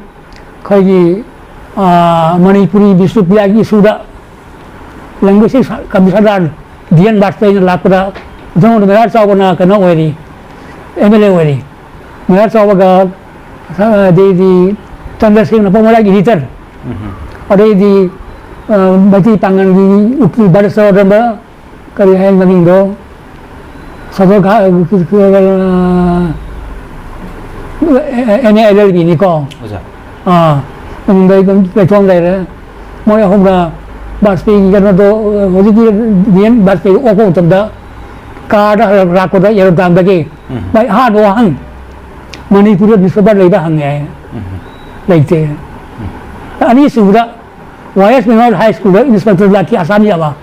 ꯑꯩꯈꯣꯏꯒꯤ, ꯑ, ꯃꯅꯤꯄꯨꯔꯤ ꯕꯤꯁꯅꯨꯄ꯭ꯔꯤꯌꯥꯒꯤ ꯏꯁꯨꯗ ꯂꯦꯡꯒ꯭ꯋꯦꯖ ꯀꯃꯤꯁꯅꯔ ꯗꯤ ꯑꯦꯟ ꯕꯥꯖꯄꯦꯌꯤꯅ ꯂꯥꯛꯄꯗ, ꯑꯗꯣꯝꯗ ꯃꯦꯔꯥ ꯆꯥꯎꯕꯅ ꯀꯩꯅꯣ ꯑꯣꯏꯔꯤ, ꯑꯦꯝ ꯑꯦꯜ ꯑꯦ ꯑꯣꯏꯔꯤ꯫ ꯃꯦꯔꯥ ꯆꯥꯎꯕꯒ, ꯑ, ꯑꯗꯩꯗꯤ ꯆꯟꯗ꯭ꯔꯁꯦꯟꯅ ꯄꯣꯛꯃꯔꯥꯒꯤ ꯏꯗꯤꯇꯔ, ꯎꯝ꯫ ꯑꯗꯩꯗꯤ, ꯑ, ꯃꯩꯇꯩ ꯄꯥꯡꯒꯜꯒꯤ ꯎꯀꯤꯜ ꯕꯥꯂꯦꯁꯣꯔ ꯔꯝꯕ, ꯀꯔꯤ ꯍꯥꯏ ꯃꯃꯤꯡꯗꯣ? ꯁꯣꯗꯣꯔ ꯈꯥ-, ꯑꯦꯝ ꯑꯦ ꯑꯦꯜ ꯑꯦꯜ ꯕꯤꯅꯤꯀꯣ꯫ ꯑꯣꯖꯥ꯫ ꯑꯥ, ꯃꯃꯤꯡꯗꯣ ꯑꯩ ꯑꯗꯨꯝ ꯂꯩꯊꯣꯛ ꯂꯩꯔꯦ꯫ ꯃꯣꯏ ꯑꯍꯨꯝꯅ ꯕꯥꯖꯄꯦꯌꯤꯒꯤ ꯀꯩꯅꯣꯗꯣ, ꯍꯧꯖꯤꯛꯀꯤ ꯗꯤ ꯑꯦꯟ ꯕꯥꯖꯄꯦꯌꯤ ꯑꯣꯛꯄ ꯃꯇꯝꯗ ꯀꯥꯔꯗ ꯍꯜꯂꯛ-, ꯂꯥꯛꯄꯗ ꯑꯦꯔꯣꯗꯥꯝꯗꯒꯤ ꯎꯝ꯫ ꯃꯥꯏ ꯑꯍꯥꯟꯕ ꯋꯥꯍꯪ, ꯃꯅꯤꯄꯨꯔꯗ ꯅ꯭ꯌꯨꯁꯄꯦꯄꯔ ꯂꯩꯕ꯭ꯔꯥ ꯍꯪꯉꯦ ꯍꯥꯏ꯫ ꯂꯩꯇꯦ꯫ ꯑꯅꯤꯁꯨꯕꯗ ꯋꯥꯏ ꯑꯦꯁ ꯃꯦꯃꯣꯔꯤꯌꯦꯜ ꯍꯥꯏ ꯁ꯭ꯀꯨꯜꯗ ꯏꯟꯁꯄꯦꯛꯇꯔ ꯂꯥꯛꯈꯤ, ꯑꯁꯥꯝ ꯌꯥꯕ꯫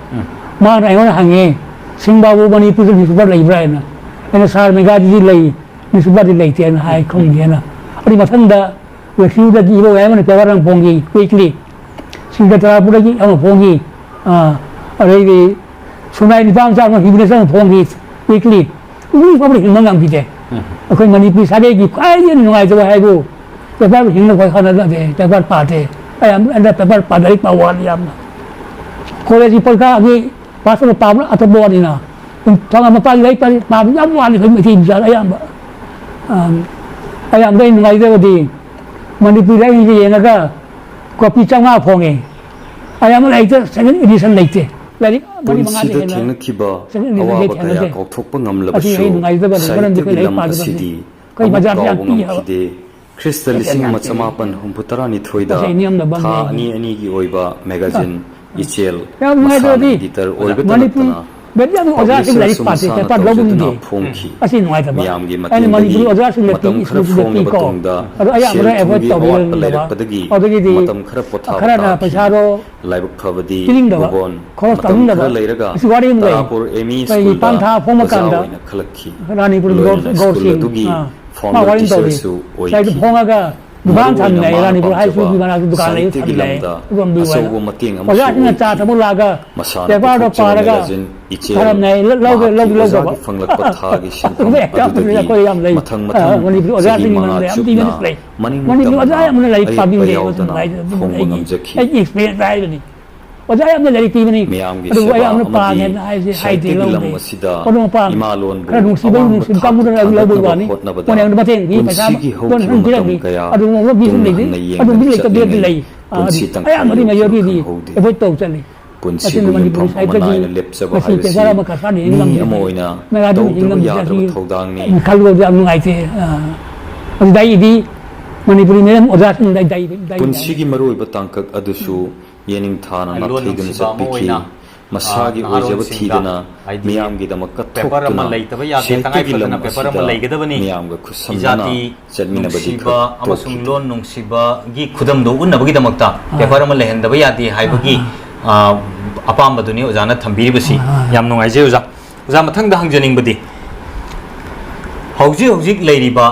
ꯃꯥꯅ ꯑꯩꯉꯣꯟꯗ ꯍꯪꯉꯦ, "ꯁꯤꯡꯕꯥꯕꯨ, ꯃꯅꯤꯄꯨꯔꯗ ꯅ꯭ꯌꯨꯁꯄꯦꯄꯔ ꯂꯩꯕ꯭ꯔꯥ?" ꯍꯥꯏꯅ꯫ ꯑꯩꯅ, "ꯁꯥꯔ, ꯃꯦꯒꯥꯖꯤꯗꯤ ꯂꯩ, ꯅ꯭ꯌꯨꯁꯄꯦꯄꯔꯗꯤ ꯂꯩꯇꯦ" ꯍꯥꯏꯅ ꯍꯥꯏ, ꯈꯨꯝꯒꯦꯅ꯫ ꯑꯗꯨꯒꯤ ꯃꯊꯪꯗ ꯔꯦꯗꯤꯑꯣꯗꯒꯤ ꯏꯕꯣ ꯍꯥꯏꯕꯅ ꯄꯦꯄꯔ ꯑꯃ ꯐꯣꯡꯈꯤ, ꯋꯤꯛꯂꯤ꯫ ꯁꯤꯡꯗ ꯇꯔꯥꯄꯨꯔꯗꯒꯤ ꯑꯃ ꯐꯣꯡꯈꯤ꯫ ꯑꯥ, ꯑꯗꯩꯗꯤ ꯁꯨꯃꯥꯏ ꯅꯤꯄꯥ ꯃꯆꯥ ꯑꯃ ꯍꯤꯕꯅꯦꯁ ꯑꯃ ꯐꯣꯡꯈꯤ, ꯋꯤꯛꯂꯤ꯫ ꯃꯤ ꯐꯥꯎꯕ ꯍꯤꯡꯕ ꯉꯝꯈꯤꯗꯦ꯫ ꯑꯩꯈꯣꯏ ꯃꯅꯤꯄꯨꯔꯤ ꯁꯥꯒꯩꯒꯤ ꯈ꯭ꯋꯥꯏꯗꯒꯤ ꯅꯨꯡꯉꯥꯏꯇꯕ ꯍꯥꯏꯕꯨ ꯄꯦꯄꯔ ꯍꯤꯡꯅ ꯈꯣꯏ ꯍꯣꯠꯅꯗꯦ, ꯄꯦꯄꯔ ꯄꯥꯗꯦ꯫ ꯑꯩ ꯌꯥꯝ, ꯑꯩꯅ ꯄꯦꯄꯔ ꯄꯥꯗ, ꯂꯥꯏꯔꯤꯛ ꯄꯥꯕ ꯋꯥꯠꯂꯤ ꯌꯥꯝꯅ꯫ ꯀꯣꯂꯦꯖꯀꯤ ꯄꯔꯤꯈꯥꯒꯤ ꯄꯥꯁ ꯇꯧꯕ ꯄꯥꯕ ꯑꯇꯣꯞꯄ ꯋꯥꯠꯂꯤꯅ꯫ ꯊꯣꯡꯒꯥ ꯃꯄꯥꯟꯒꯤ ꯂꯥꯏꯔꯤꯛ ꯄꯥꯔꯤ, ꯄꯥꯕ ꯌꯥꯝ ꯋꯥꯠꯂꯤ ꯑꯩꯈꯣꯏ ꯃꯩꯇꯩ ꯃꯆꯥ ꯑꯌꯥꯝꯕ꯫ ꯑꯝ, ꯑꯌꯥꯝꯕ ꯑꯩ ꯅꯨꯡꯉꯥꯏꯖꯕꯗꯤ ꯃꯅꯤꯄꯨꯔꯤ ꯂꯥꯏꯔꯤꯛꯁꯤꯡꯁꯦ ꯌꯦꯡꯉꯒ ꯀꯣꯄꯤ ꯆꯥꯝꯃꯉꯥ ꯐꯣꯡꯉꯦ꯫ ꯑꯌꯥꯝꯕ ꯂꯥꯏꯔꯤꯛꯇ ꯁꯦꯀꯦꯟ ꯑꯦꯗꯤꯁꯟ ꯂꯩꯇꯦ꯫ ꯂꯥꯏꯔꯤꯛ ꯃꯔꯤ ꯃꯉꯥꯗꯤ ꯄꯨꯟꯁꯤꯗ ꯍꯦꯟꯅ ꯊꯦꯡꯅꯈꯤꯕ ꯁꯦꯀꯦꯟ ꯑꯦꯗꯤꯁꯟ ꯑꯋꯥꯕ ꯀꯌꯥ ꯊꯦꯡꯅꯗꯦ꯫ ꯀꯥꯎꯊꯣꯛꯄ ꯉꯝꯂꯕꯁꯨ, ꯑꯁꯤ ꯑꯩ ꯅꯨꯡꯉꯥꯏꯖꯗꯕꯅꯤ꯫ ꯃꯔꯝꯗꯤ ꯁꯥꯍꯤꯇ꯭ꯌꯒꯤ ꯑꯩꯈꯣꯏ ꯂꯥꯏꯔꯤꯛ ꯂꯝ ꯄꯥꯒꯗꯕꯅꯤ꯫ ꯑꯁꯤꯗꯤ ꯑꯩꯈꯣꯏ ꯑꯃꯨꯛ ꯕꯖꯥꯔꯁꯦ ꯌꯥꯝ ꯀꯥꯎꯕ ꯄꯤꯛꯑꯦ ꯍꯥꯏꯕ꯫ ꯉꯝꯈꯤꯗꯦ꯫ ꯈ꯭ꯔꯤꯁꯇ ꯑꯩꯈꯣꯏ ꯂꯤꯁꯤꯡ ꯑꯃ ꯌꯥꯝ ꯆꯃꯥꯄꯟ ꯍꯨꯝꯐꯨ ꯇꯔꯥꯅꯤꯊꯣꯏꯗ ꯃꯁꯤ ꯅꯤꯌꯝꯅ ꯊꯥ ꯕꯟꯅꯦ꯫ ꯑꯅꯤ ꯑꯅꯤꯒꯤ ꯑꯣꯏꯕ ꯃꯦꯒꯥꯖꯤꯟ, ꯑ, ꯏꯆꯦꯜ, ꯌꯥꯝ ꯅꯨꯡꯉꯥꯏꯇ꯭ꯔꯗꯤ ꯃꯁꯥꯅ ꯏꯗꯤꯇꯔ ꯑꯣꯏꯕꯇ ꯃꯅꯤꯄꯨꯔ ꯅꯠꯇꯅ ꯕꯦꯗꯤꯌꯥꯒꯤ ꯑꯣꯖꯥꯁꯤꯡ ꯄꯕ꯭ꯂꯤꯁꯔꯁꯨ ꯂꯥꯏꯔꯤꯛ ꯄꯥꯗꯦ, ꯃꯁꯥꯅ ꯄꯦꯄꯔ ꯇꯧꯖꯗꯨꯅ ꯂꯧꯕꯅꯤꯗꯦ꯫ ꯐꯣꯡꯈꯤ꯫ ꯑꯁꯤ ꯅꯨꯡꯉꯥꯏꯇꯕ꯫ ꯃꯤꯌꯥꯝꯒꯤ ꯑꯩꯅ ꯃꯇꯦꯡꯗꯒꯤ ꯃꯅꯤꯄꯨꯔꯤ ꯑꯣꯖꯥꯁꯤꯡꯗ ꯃꯇꯝ ꯄꯤ-, ꯈꯔ ꯁ꯭ꯀꯨꯜꯗ ꯐꯣꯡꯂꯕ ꯄꯤꯀꯣ꯫ ꯇꯨꯡꯗ ꯑꯗꯣ ꯑꯌꯥꯝꯕꯅ ꯁꯦꯜ ꯑꯦꯚꯣꯏꯗ ꯊꯨꯝꯒꯤ ꯇꯧꯕꯤꯔ ꯑꯋꯥꯠꯄ ꯂꯩꯔꯕ꯫ ꯂꯩꯔꯛꯄꯗꯒꯤ ꯑꯗꯨꯗꯒꯤꯗꯤ ꯃꯇꯝ ꯈꯔ ꯄꯣꯊꯥꯕ ꯈꯔꯅ ꯊꯥꯈꯤ꯫ ꯄꯩꯁꯥꯗꯣ ꯂꯥꯏꯕꯛ ꯐꯕꯗꯤ ꯄꯤꯅꯤꯡꯗꯕ, ꯕꯣꯕꯣꯟ ꯈꯣꯔꯁ ꯃꯇꯝ ꯇꯧꯅꯤꯡꯗꯕ꯫ ꯈꯔ ꯂꯩꯔꯒ ꯑꯁꯤ ꯋꯥꯔꯤ ꯑꯃ ꯂꯩ꯫ ꯇꯔꯥꯄꯨꯔ ꯑꯦꯝ ꯏ ꯑꯩꯈꯣꯏꯒꯤ ꯁ꯭ꯀꯨꯜꯗ ꯄꯥꯟꯊꯥ ꯐꯣꯡꯕ ꯑꯣꯖꯥ ꯀꯥꯟꯗ ꯑꯣꯏꯅ ꯈꯜꯂꯛꯈꯤ꯫ ꯔꯥꯅꯤꯄꯨꯔ ꯂꯣꯏꯅꯅ ꯒꯧꯔ-, ꯁ꯭ꯀꯨꯜ ꯒꯧꯔꯁꯤꯡ, ꯑꯗꯨꯒꯤ ꯑꯥ, ꯃꯥ ꯐꯥꯎꯟꯗꯔ ꯋꯥꯔꯤ ꯇꯧꯔꯤ꯫ ꯇꯤꯆꯔꯁꯨ ꯁ꯭ꯋꯥꯏꯗ ꯑꯣꯏꯈꯤ꯫ ꯐꯣꯡꯉꯒ ꯗꯨꯀꯥꯟ ꯃꯔꯨ ꯑꯣꯏꯅ ꯊꯝꯃꯤꯟꯅꯩ, ꯃꯥꯅ ꯔꯥꯅꯤꯄꯨꯔ ꯍꯥꯏ ꯄꯥꯝꯖꯕ ꯁ꯭ꯀꯨꯜꯒꯤ ꯃꯅꯥꯛꯇ ꯗꯨꯀꯥꯟ ꯂꯩ, ꯁꯥꯍꯤꯇ꯭ꯌꯒꯤ ꯊꯝꯃꯤꯟꯅꯩ꯫ ꯂꯝꯗ ꯑꯗꯨꯝ ꯑꯗꯨ ꯑꯆꯧꯕ ꯃꯇꯦꯡ ꯑꯃꯁꯨ ꯑꯣꯖꯥꯁꯤꯡꯅ ꯆꯥ ꯑꯣꯏꯈꯤ꯫ ꯊꯛꯄ ꯂꯥꯛꯑꯒ ꯃꯁꯥꯅ ꯄꯦꯄꯔꯗꯣ ꯄꯨꯊꯣꯛꯆꯕ ꯄꯥꯔꯒ ꯃꯦꯒꯥꯖꯤꯟ ꯏꯆꯦꯜ ꯊꯔꯝꯅ ꯑꯩ ꯂ-, ꯂꯧꯒꯦ, ꯃꯍꯥꯛꯀꯤ ꯂꯧꯒꯦ, ꯂꯧꯒꯦ꯫ ꯑꯣꯖꯥꯒꯤ ꯐꯪꯂꯛꯄ ꯊꯥꯒꯤ ꯁꯤꯟꯐꯝ ꯑꯗꯨꯒ ꯑꯦꯛꯖꯥꯝ ꯑꯗꯨꯗꯒꯤ ꯑꯩꯈꯣꯏ ꯌꯥꯝ ꯂꯩ꯫ ꯃꯊꯪ ꯑ, ꯃꯊꯪ ꯃꯅꯤꯄꯨꯔꯤ ꯆꯍꯤ ꯑꯣꯖꯥꯁꯤꯡꯒꯤ ꯃꯉꯥ ꯃꯔꯝꯗ ꯌꯥꯝ ꯆꯨꯞꯅ ꯊꯤꯅ ꯂꯩ꯫ ꯃꯅꯤꯡ ꯃꯅꯤꯄꯨꯔꯤ ꯇꯝꯗꯅ ꯑꯣꯖꯥ ꯌꯥꯝꯅ ꯂꯥꯏꯔꯤꯛ ꯑꯌꯦꯠꯄ ꯄꯥꯕꯤꯗꯦ, ꯌꯥꯎꯗꯅ ꯅꯨꯡꯉꯥꯏꯖꯗꯦ꯫ ꯐꯣꯡꯕ ꯑꯩꯒꯤ, ꯉꯝꯖꯈꯤ꯫ ꯑꯩꯒꯤ ꯑꯦꯛꯁꯄꯤꯔꯤꯌꯦꯟꯁ ꯍꯥꯏꯕꯅꯤ꯫ ꯑꯣꯖꯥ ꯌꯥꯝꯅ ꯂꯥꯏꯔꯤꯛ ꯄꯤꯕꯅꯤ꯫ ꯃꯤꯌꯥꯝꯒꯤ ꯑꯗꯨꯕꯨ ꯁꯦꯕꯥ ꯑꯩ ꯌꯥꯝꯅ ꯑꯃꯗꯤ ꯄꯥꯡꯉꯦꯅ ꯍꯥꯏꯁꯦ ꯍꯥꯏꯗꯦ, ꯁꯥꯍꯤꯇ꯭ꯌꯒꯤ ꯂꯝ ꯂꯧꯗꯦ꯫ ꯑꯁꯤꯗ ꯑꯗꯨ ꯃꯄꯥꯡ ꯏꯃꯥ ꯂꯣꯟꯕꯨ ꯈꯔ ꯅꯨꯡꯁꯤꯕ ꯑꯋꯥꯡꯕ ꯅꯨꯡꯁꯤꯕ ꯊꯥꯛꯇ ꯀꯥꯡꯕꯨꯗꯨꯅ ꯑꯗꯨ ꯂꯧꯕꯒꯤ ꯊꯥꯡꯒꯠꯅꯕ ꯋꯥꯅꯤ꯫ ꯍꯣꯠꯅꯕꯗ ꯃꯣꯏꯅ ꯑꯩꯉꯣꯟꯗ ꯃꯇꯦꯡ ꯄꯤ, ꯄꯩꯁꯥ ꯄꯨꯟꯁꯤꯒꯤ ꯂꯣꯟ ꯍꯧꯈꯤꯕ ꯂꯣꯟ ꯃꯇꯝ ꯄꯤꯔꯝꯃꯤ꯫ ꯀꯌꯥ ꯑꯗꯨꯒꯨꯝꯕ ꯃꯤꯁꯨ ꯇꯨꯡ ꯂꯩꯇꯦ꯫ ꯍꯟꯅ ꯑꯗꯨ ꯌꯦꯡꯗꯅ ꯃꯤ ꯂꯩꯇꯕꯗꯤ ꯆꯠꯂꯤꯉꯩ ꯂꯩ꯫ ꯑꯥ, ꯄꯨꯟꯁꯤ ꯑꯗꯨ ꯇꯪꯈꯥꯏ ꯑꯌꯥꯝꯕꯗꯤ ꯌꯧꯈꯤꯕ ꯃꯦꯖꯣꯔꯤꯇꯤꯗꯤ ꯈꯪꯍꯧꯗꯦ꯫ ꯑꯦꯚꯣꯏꯗ ꯇꯧ ꯆꯠꯂꯤ꯫ ꯄꯨꯟꯁꯤꯕꯨ ꯑꯁꯤꯅ ꯃꯅꯤꯄꯨꯔꯤ ꯌꯨꯝꯐꯝ ꯑꯃ ꯁꯥꯍꯤꯇ꯭ꯌꯒꯤ ꯅꯥꯏꯅ ꯂꯦꯞꯆꯕ ꯉꯁꯤ ꯍꯥꯏꯕꯁꯤ ꯄꯦꯄꯔ ꯑꯃꯈꯛ ꯁꯥꯟꯅ ꯃꯤ ꯉꯝꯗꯦ꯫ ꯑꯃ ꯑꯣꯏꯅ ꯃꯦꯒꯥꯖꯤꯟ ꯇꯧꯗꯕ ꯍꯤꯡ ꯉꯝꯗꯦ꯫ ꯌꯥꯗ꯭ꯔꯕ ꯑꯁꯤ ꯊꯧꯗꯥꯡꯅꯤ꯫ ꯈꯜꯂꯨꯕꯗ ꯌꯥꯝ ꯅꯨꯡꯉꯥꯏꯇꯦ꯫ ꯑꯥ, ꯑꯗꯨꯗ ꯑꯩꯒꯤꯗꯤ ꯃꯅꯤꯄꯨꯔꯤ ꯃꯦꯗꯤꯌꯝ ꯑꯣꯖꯥꯁꯤꯡꯗ ꯑꯩ ꯗꯥꯏ-, ꯗꯥꯏ-, ꯄꯨꯟꯁꯤꯒꯤ ꯃꯔꯨꯑꯣꯏꯕ ꯇꯥꯡꯀꯛ ꯑꯗꯨꯁꯨ ꯌꯦꯅꯤꯡꯊꯥꯅ ꯂꯣꯟ ꯅꯥꯊꯩꯗꯨꯅ ꯅꯨꯡꯁꯤꯕ ꯑꯃ ꯆꯠꯄꯤꯈꯤ꯫ ꯑꯣꯏꯅ ꯃꯁꯥꯒꯤ ꯑꯣꯏꯖꯕ ꯊꯤꯗꯅ ꯃꯤꯌꯥꯝꯒꯤꯗꯃꯛ ꯀꯠꯊꯣꯛꯇꯨꯅ ꯁꯥꯍꯤꯇ꯭ꯌꯒꯤ ꯂꯝ ꯑꯁꯤꯗ ꯃꯤꯌꯥꯝꯒ ꯈꯨꯠꯁꯝꯅꯅ ꯆꯠꯃꯤꯟꯅꯕꯗꯤ ꯈꯔ ꯇꯧꯈꯤꯗꯦ꯫ ꯅꯨꯡꯁꯤꯕ ꯑꯃꯁꯨꯡ ꯂꯣꯟ ꯅꯨꯡꯁꯤꯕꯒꯤ ꯈꯨꯗꯝꯗꯣ ꯎꯠꯅꯕꯒꯤꯗꯃꯛꯇ ꯄꯦꯄꯔ ꯑꯃ ꯂꯩꯍꯟꯗꯕ ꯌꯥꯗꯦ ꯍꯥꯏꯕꯒꯤ ꯑꯄꯥꯝꯕꯗꯨꯅꯤ ꯑꯣꯖꯥꯅ ꯊꯝꯕꯤꯔꯤꯕꯁꯤ꯫ ꯌꯥꯝ ꯅꯨꯡꯉꯥꯏꯖꯩ ꯑꯣꯖꯥ꯫ ꯑꯣꯖꯥ, ꯃꯊꯪꯗ ꯍꯪꯖꯅꯤꯡꯕꯗꯤ, ꯍꯧꯖꯤꯛ ꯍꯧꯖꯤꯛ ꯂꯩꯔꯤꯕ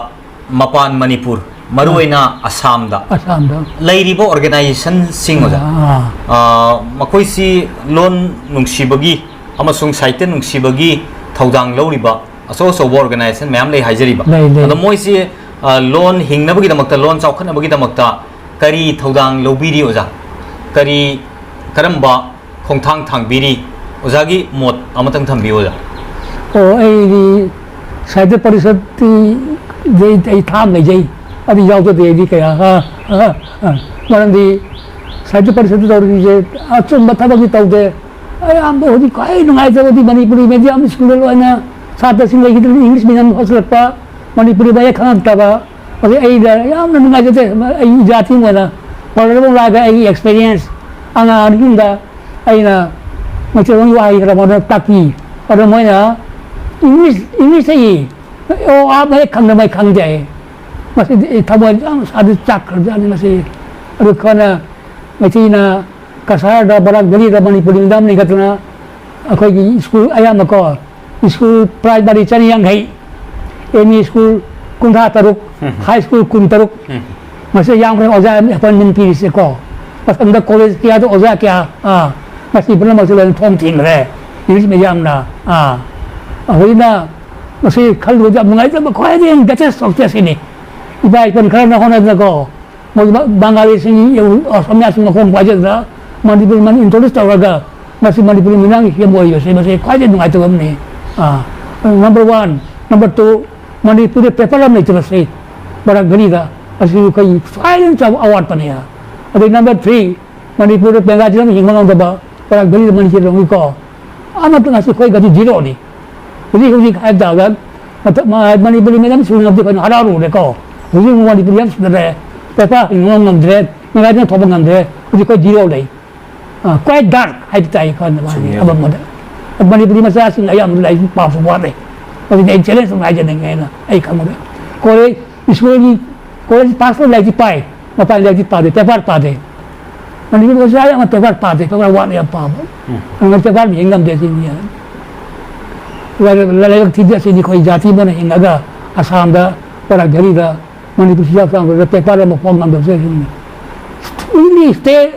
ꯃꯄꯥꯟ ꯃꯅꯤꯄꯨꯔ, ꯃꯔꯨꯑꯣꯏꯅ ꯑꯁꯥꯝꯗ ꯑꯁꯥꯝꯗ꯫ ꯂꯩꯔꯤꯕ ꯑꯣꯔꯒꯅꯥꯏꯖꯦꯁꯟꯁꯤꯡ ꯑꯣꯖꯥ, ꯑꯥ꯫ ꯑꯥ, ꯃꯈꯣꯏꯁꯤ ꯂꯣꯟ ꯅꯨꯡꯁꯤꯕꯒꯤ ꯑꯃꯁꯨꯡ ꯁꯥꯍꯤꯇ꯭ꯌ ꯅꯨꯡꯁꯤꯕꯒꯤ ꯊꯧꯗꯥꯡ ꯂꯧꯔꯤꯕ ꯑꯆꯧ ꯑꯆꯧꯕ ꯑꯣꯔꯒꯅꯥꯏꯖꯦꯁꯟ ꯃꯌꯥꯝ ꯂꯩ ꯍꯥꯏꯖꯔꯤꯕ꯫ ꯂꯩ, ꯂꯩ꯫ ꯑꯗꯣ ꯃꯣꯏꯁꯤ, ꯑꯥ, ꯂꯣꯟ ꯍꯤꯡꯅꯕꯒꯤꯗꯃꯛꯇ, ꯂꯣꯟ ꯆꯥꯎꯈꯠꯅꯕꯒꯤꯗꯃꯛꯇ ꯀꯔꯤ ꯊꯧꯗꯥꯡ ꯂꯧꯕꯤꯔꯤ ꯑꯣꯖꯥ? ꯀꯔꯤ, ꯀꯔꯝꯕ ꯈꯣꯡꯊꯥꯡ ꯊꯥꯡꯕꯤꯔꯤ? ꯑꯣꯖꯥꯒꯤ ꯃꯣꯠ ꯑꯃꯇꯪ ꯊꯝꯕꯤꯌꯨ ꯑꯣꯖꯥ꯫ ꯑꯣ, ꯑꯩꯗꯤ ꯁꯥꯍꯤꯇ꯭ꯌ ꯄꯔꯤꯁꯠꯇꯤ ꯑꯩ, ꯑꯩ ꯊꯥ ꯑꯃ ꯂꯩꯖꯩ꯫ ꯑꯗꯨ ꯌꯥꯎꯖꯗꯦ ꯑꯩꯗꯤ ꯀꯌꯥ꯫ ꯑ, ꯑ, ꯑ꯫ ꯃꯔꯝꯗꯤ ꯁꯥꯍꯤꯇ꯭ꯌ ꯄꯔꯤꯁꯠꯇ ꯇꯧꯔꯤꯁꯦ ꯑꯆꯨꯝꯕ ꯊꯕꯛꯇꯤ ꯇꯧꯗꯦ꯫ ꯑꯌꯥꯝꯕ ꯍꯧꯖꯤꯛ ꯈ꯭ꯋꯥꯏ ꯅꯨꯡꯉꯥꯏꯇꯕꯗꯤ ꯃꯅꯤꯄꯨꯔꯤ ꯃꯦꯗꯤꯌꯝ ꯁ꯭ꯀꯨꯜꯗ ꯂꯣꯏꯅ ꯁꯥꯇ꯭ꯔꯁꯤꯡ ꯂꯩꯈꯤꯗ꯭ꯔꯕꯅꯤ, ꯏꯪꯂꯤꯁ ꯃꯦꯗꯤꯌꯝ ꯍꯧꯖꯤꯜꯂꯛꯄ, ꯃꯅꯤꯄꯨꯔꯤ ꯃꯌꯦꯛ ꯈꯪꯉꯛꯇꯕ꯫ ꯑꯗꯩ ꯑꯩꯗ ꯌꯥꯝꯅ ꯅꯨꯡꯉꯥꯏꯖꯗꯦ꯫ ꯑꯩ ꯖꯥꯇꯤ ꯑꯣꯏꯅ ꯄꯥꯔꯂꯔꯐꯥꯎ ꯂꯥꯛꯑꯒ ꯑꯩꯒꯤ ꯑꯦꯛꯁꯄꯤꯔꯤꯌꯦꯟꯁ ꯑꯉꯥꯡ ꯑꯅꯤ ꯑꯍꯨꯝꯗ ꯑꯩꯅ ꯃꯩꯇꯩꯂꯣꯟꯒꯤ ꯋꯥꯍꯩ ꯈꯔ ꯃꯣꯏꯗ ꯇꯥꯛꯄꯤ꯫ ꯑꯗꯣ ꯃꯣꯏꯅ ꯏꯪꯂꯤꯁ, ꯏꯪꯂꯤꯁꯇ ꯏ꯫ ꯑꯣ, ꯑꯥ, ꯃꯌꯦꯛ ꯈꯪꯗ ꯃꯌꯦꯛ ꯈꯪꯗꯦ ꯑꯩ꯫ ꯃꯁꯤꯗꯤ ꯑꯩ ꯊꯃꯣꯏ ꯌꯥꯝ ꯏꯁꯥꯗ ꯆꯥꯛꯈ꯭ꯔꯖꯥꯠꯅꯤ ꯃꯁꯤ꯫ ꯑꯗꯨ ꯑꯩꯈꯣꯏꯅ ꯃꯩꯇꯩꯅ ꯀꯁꯥꯔꯗ, ꯕꯔꯥꯛ ꯚꯦꯂꯤꯗ ꯃꯅꯤꯄꯨꯔꯤ ꯃꯤꯗꯥꯝ ꯂꯤꯡꯈꯠꯇꯅ ꯑꯩꯈꯣꯏꯒꯤ ꯁ꯭ꯀꯨꯜ ꯑꯌꯥꯝꯕꯀꯣ, ꯁ꯭ꯀꯨꯜ ꯄ꯭ꯔꯥꯏꯃꯔꯤ ꯆꯅꯤ ꯌꯥꯡꯈꯩ, ꯑꯦꯝ ꯏ ꯁ꯭ꯀꯨꯜ ꯀꯨꯟꯊ꯭ꯔꯥ ꯇꯔꯨꯛ, ꯎꯝ꯫ ꯍꯥꯏ ꯁ꯭ꯀꯨꯜ ꯀꯨꯟꯇꯔꯨꯛ, ꯎꯝ꯫ ꯃꯁꯤ ꯌꯥꯝꯈ꯭ꯔꯦ ꯑꯣꯖꯥ ꯑꯦꯄꯣꯏꯟꯃꯦꯟ ꯄꯤꯔꯤꯁꯦꯀꯣ꯫ ꯃꯇꯝꯗ ꯀꯣꯂꯦꯖ ꯀꯌꯥꯗ ꯑꯣꯖꯥ ꯀꯌꯥ, ꯑꯥ, ꯃꯁꯤ ꯄꯨꯝꯅꯃꯛꯁꯦ ꯂꯣꯏꯅ ꯊꯣꯡ ꯊꯤꯡꯈ꯭ꯔꯦ, ꯏꯪꯂꯤꯁ ꯃꯦꯗꯤꯌꯝꯅ꯫ ꯑꯥ, ꯍꯧꯖꯤꯛꯅ ꯃꯁꯤ ꯈꯜꯂꯨꯕꯗ ꯌꯥꯝ ꯅꯨꯡꯉꯥꯏꯇꯕ, ꯈ꯭ꯋꯥꯏꯗꯒꯤ ꯒ꯭ꯔꯦꯇꯦꯁ ꯁꯛꯁꯦꯁ ꯁꯤꯅꯤ꯫ ꯏꯄꯥ ꯏꯄꯨꯅ ꯈꯔꯅ ꯍꯣꯠꯅꯗꯅꯀꯣ, ꯃꯣꯏ ꯕ-, ꯕꯪꯒꯥꯂꯤꯁꯤꯡ, ꯑꯁꯥꯃꯤꯌꯥꯁꯤꯡ ꯃꯈꯣꯡ ꯄꯥꯏꯖꯗꯅ ꯃꯅꯤꯄꯨꯔꯤ ꯃꯅꯤ ꯏꯟꯇ꯭ꯔꯣꯗ꯭ꯌꯨꯁ ꯇꯧꯔꯒ ꯃꯁꯤ ꯃꯅꯤꯄꯨꯔꯤ ꯃꯤꯅꯥꯒꯤ ꯁꯤ ꯑꯦꯝ ꯑꯣꯏꯕꯁꯦ ꯃꯁꯤ ꯈ꯭ꯋꯥꯏꯗꯒꯤ ꯅꯨꯡꯉꯥꯏꯇꯕ ꯑꯃꯅꯤ꯫ ꯑꯥ, number one꯫ Number two, ꯃꯅꯤꯄꯨꯔꯗ ꯄꯦꯄꯔ ꯑꯃ ꯂꯩꯇꯕꯁꯤ ꯕꯔꯥꯛ ꯚꯦꯂꯤꯗ ꯑꯁꯤ ꯑꯩꯈꯣꯏ ꯈ꯭ꯋꯥꯏꯗꯒꯤ ꯆꯥꯎꯕ ꯑꯋꯥꯠꯄꯅꯤ꯫ ꯑꯗꯩ number three, ꯃꯅꯤꯄꯨꯔꯗ ꯕꯦꯡꯒꯥꯂꯤ ꯑꯃ ꯍꯤꯡꯕ ꯉꯝꯗꯕ ꯕꯔꯥꯛ ꯚꯦꯂꯤꯗ ꯃꯅꯤꯄꯨꯔ ꯂꯧꯏꯀꯣ꯫ ꯑꯃꯠꯇ ꯉꯁꯤ ꯑꯩꯈꯣꯏ ꯒꯗꯤ ꯖꯤꯔꯣꯅꯤ꯫ ꯍꯧꯖꯤꯛ ꯍꯧꯖꯤꯛ ꯍꯥꯏꯕ ꯇꯥꯔꯒ ꯃꯇꯝ-, ꯃ-, ꯃꯅꯤꯄꯨꯔꯤ ꯃꯦꯗꯤꯌꯝ ꯁ꯭ꯀꯨꯜ ꯉꯝꯗꯦ ꯑꯩꯈꯣꯏꯅ ꯍꯔꯥꯎꯔꯨꯔꯦꯀꯣ꯫ ꯍꯧꯖꯤꯛ ꯑꯃꯨꯛ ꯃꯅꯤꯄꯨꯔꯤ ꯌꯥꯝ ꯁꯤꯗꯔꯦ꯫ ꯄꯦꯄꯔ ꯍꯤꯡꯕ ꯉꯝꯗ꯭ꯔꯦ꯫ ꯕꯦꯡꯒꯥꯂꯤꯅ ꯊꯣꯛꯄ ꯉꯝꯗ꯭ꯔꯦ꯫ ꯍꯧꯖꯤꯛ ꯑꯩꯈꯣꯏ ꯖꯤꯔꯣ ꯂꯩ꯫ ꯑ, quite dark ꯍꯥꯏꯕ ꯇꯥꯏ, ꯈꯔ ꯃꯥꯒꯤ ꯆꯨꯝꯃꯤ꯫ ꯑꯃꯝꯕꯗ꯫ ꯃꯅꯤꯄꯨꯔꯤ ꯃꯆꯥꯁꯤꯡ ꯑꯌꯥꯝꯕ ꯂꯥꯏꯔꯤꯛ ꯄꯥꯕꯁꯨ ꯋꯥꯠꯂꯦ꯫ ꯃꯁꯤꯗꯤ ꯑꯩ challenge ꯑꯃ ꯍꯥꯏꯖꯅꯤꯡꯉꯦ ꯍꯥꯏꯅ ꯑꯩ ꯈꯪꯕꯗ꯫ ꯀꯣꯂꯦꯖ, ꯁ꯭ꯀꯨꯜꯒꯤ, ꯀꯣꯂꯦꯖ ꯄꯥꯁ ꯇꯧꯔ ꯂꯥꯏꯔꯤꯛꯇꯤ ꯄꯥꯏ, ꯃꯄꯥꯟ ꯂꯥꯏꯔꯤꯛꯇꯤ ꯄꯥꯗꯦ, ꯄꯦꯄꯔ ꯄꯥꯗꯦ꯫ ꯃꯅꯤꯄꯨꯔ ꯃꯆꯥ ꯑꯌꯥꯝꯕ ꯄꯦꯄꯔ ꯄꯥꯗꯦ, ꯄꯦꯄꯔ ꯋꯥꯠꯂꯦ ꯌꯥꯝ ꯄꯥꯕ꯫ ꯑꯗꯨꯅ ꯄꯦꯄꯔ ꯌꯦꯡ ꯉꯝꯗꯦ ꯁꯤꯅꯤ꯫ ꯂꯥꯏ-, ꯂꯥꯏꯕꯛ ꯊꯤꯕ ꯑꯁꯤꯗꯤ ꯑꯩꯈꯣꯏ ꯖꯥꯇꯤ ꯑꯃꯅ ꯍꯤꯡꯉꯒ ꯑꯁꯥꯝꯗ, ꯄꯔꯥꯛ ꯚꯦꯂꯤꯗ, ꯃꯅꯤꯄꯨꯔ ꯆꯤꯟꯖꯥꯛ ꯆꯥꯡꯗꯨꯗ ꯄꯦꯄꯔ ꯑꯃ ꯐꯣꯡ ꯉꯝꯗꯕꯁꯦ ꯁꯤꯅꯤ꯫ English ꯇꯦ,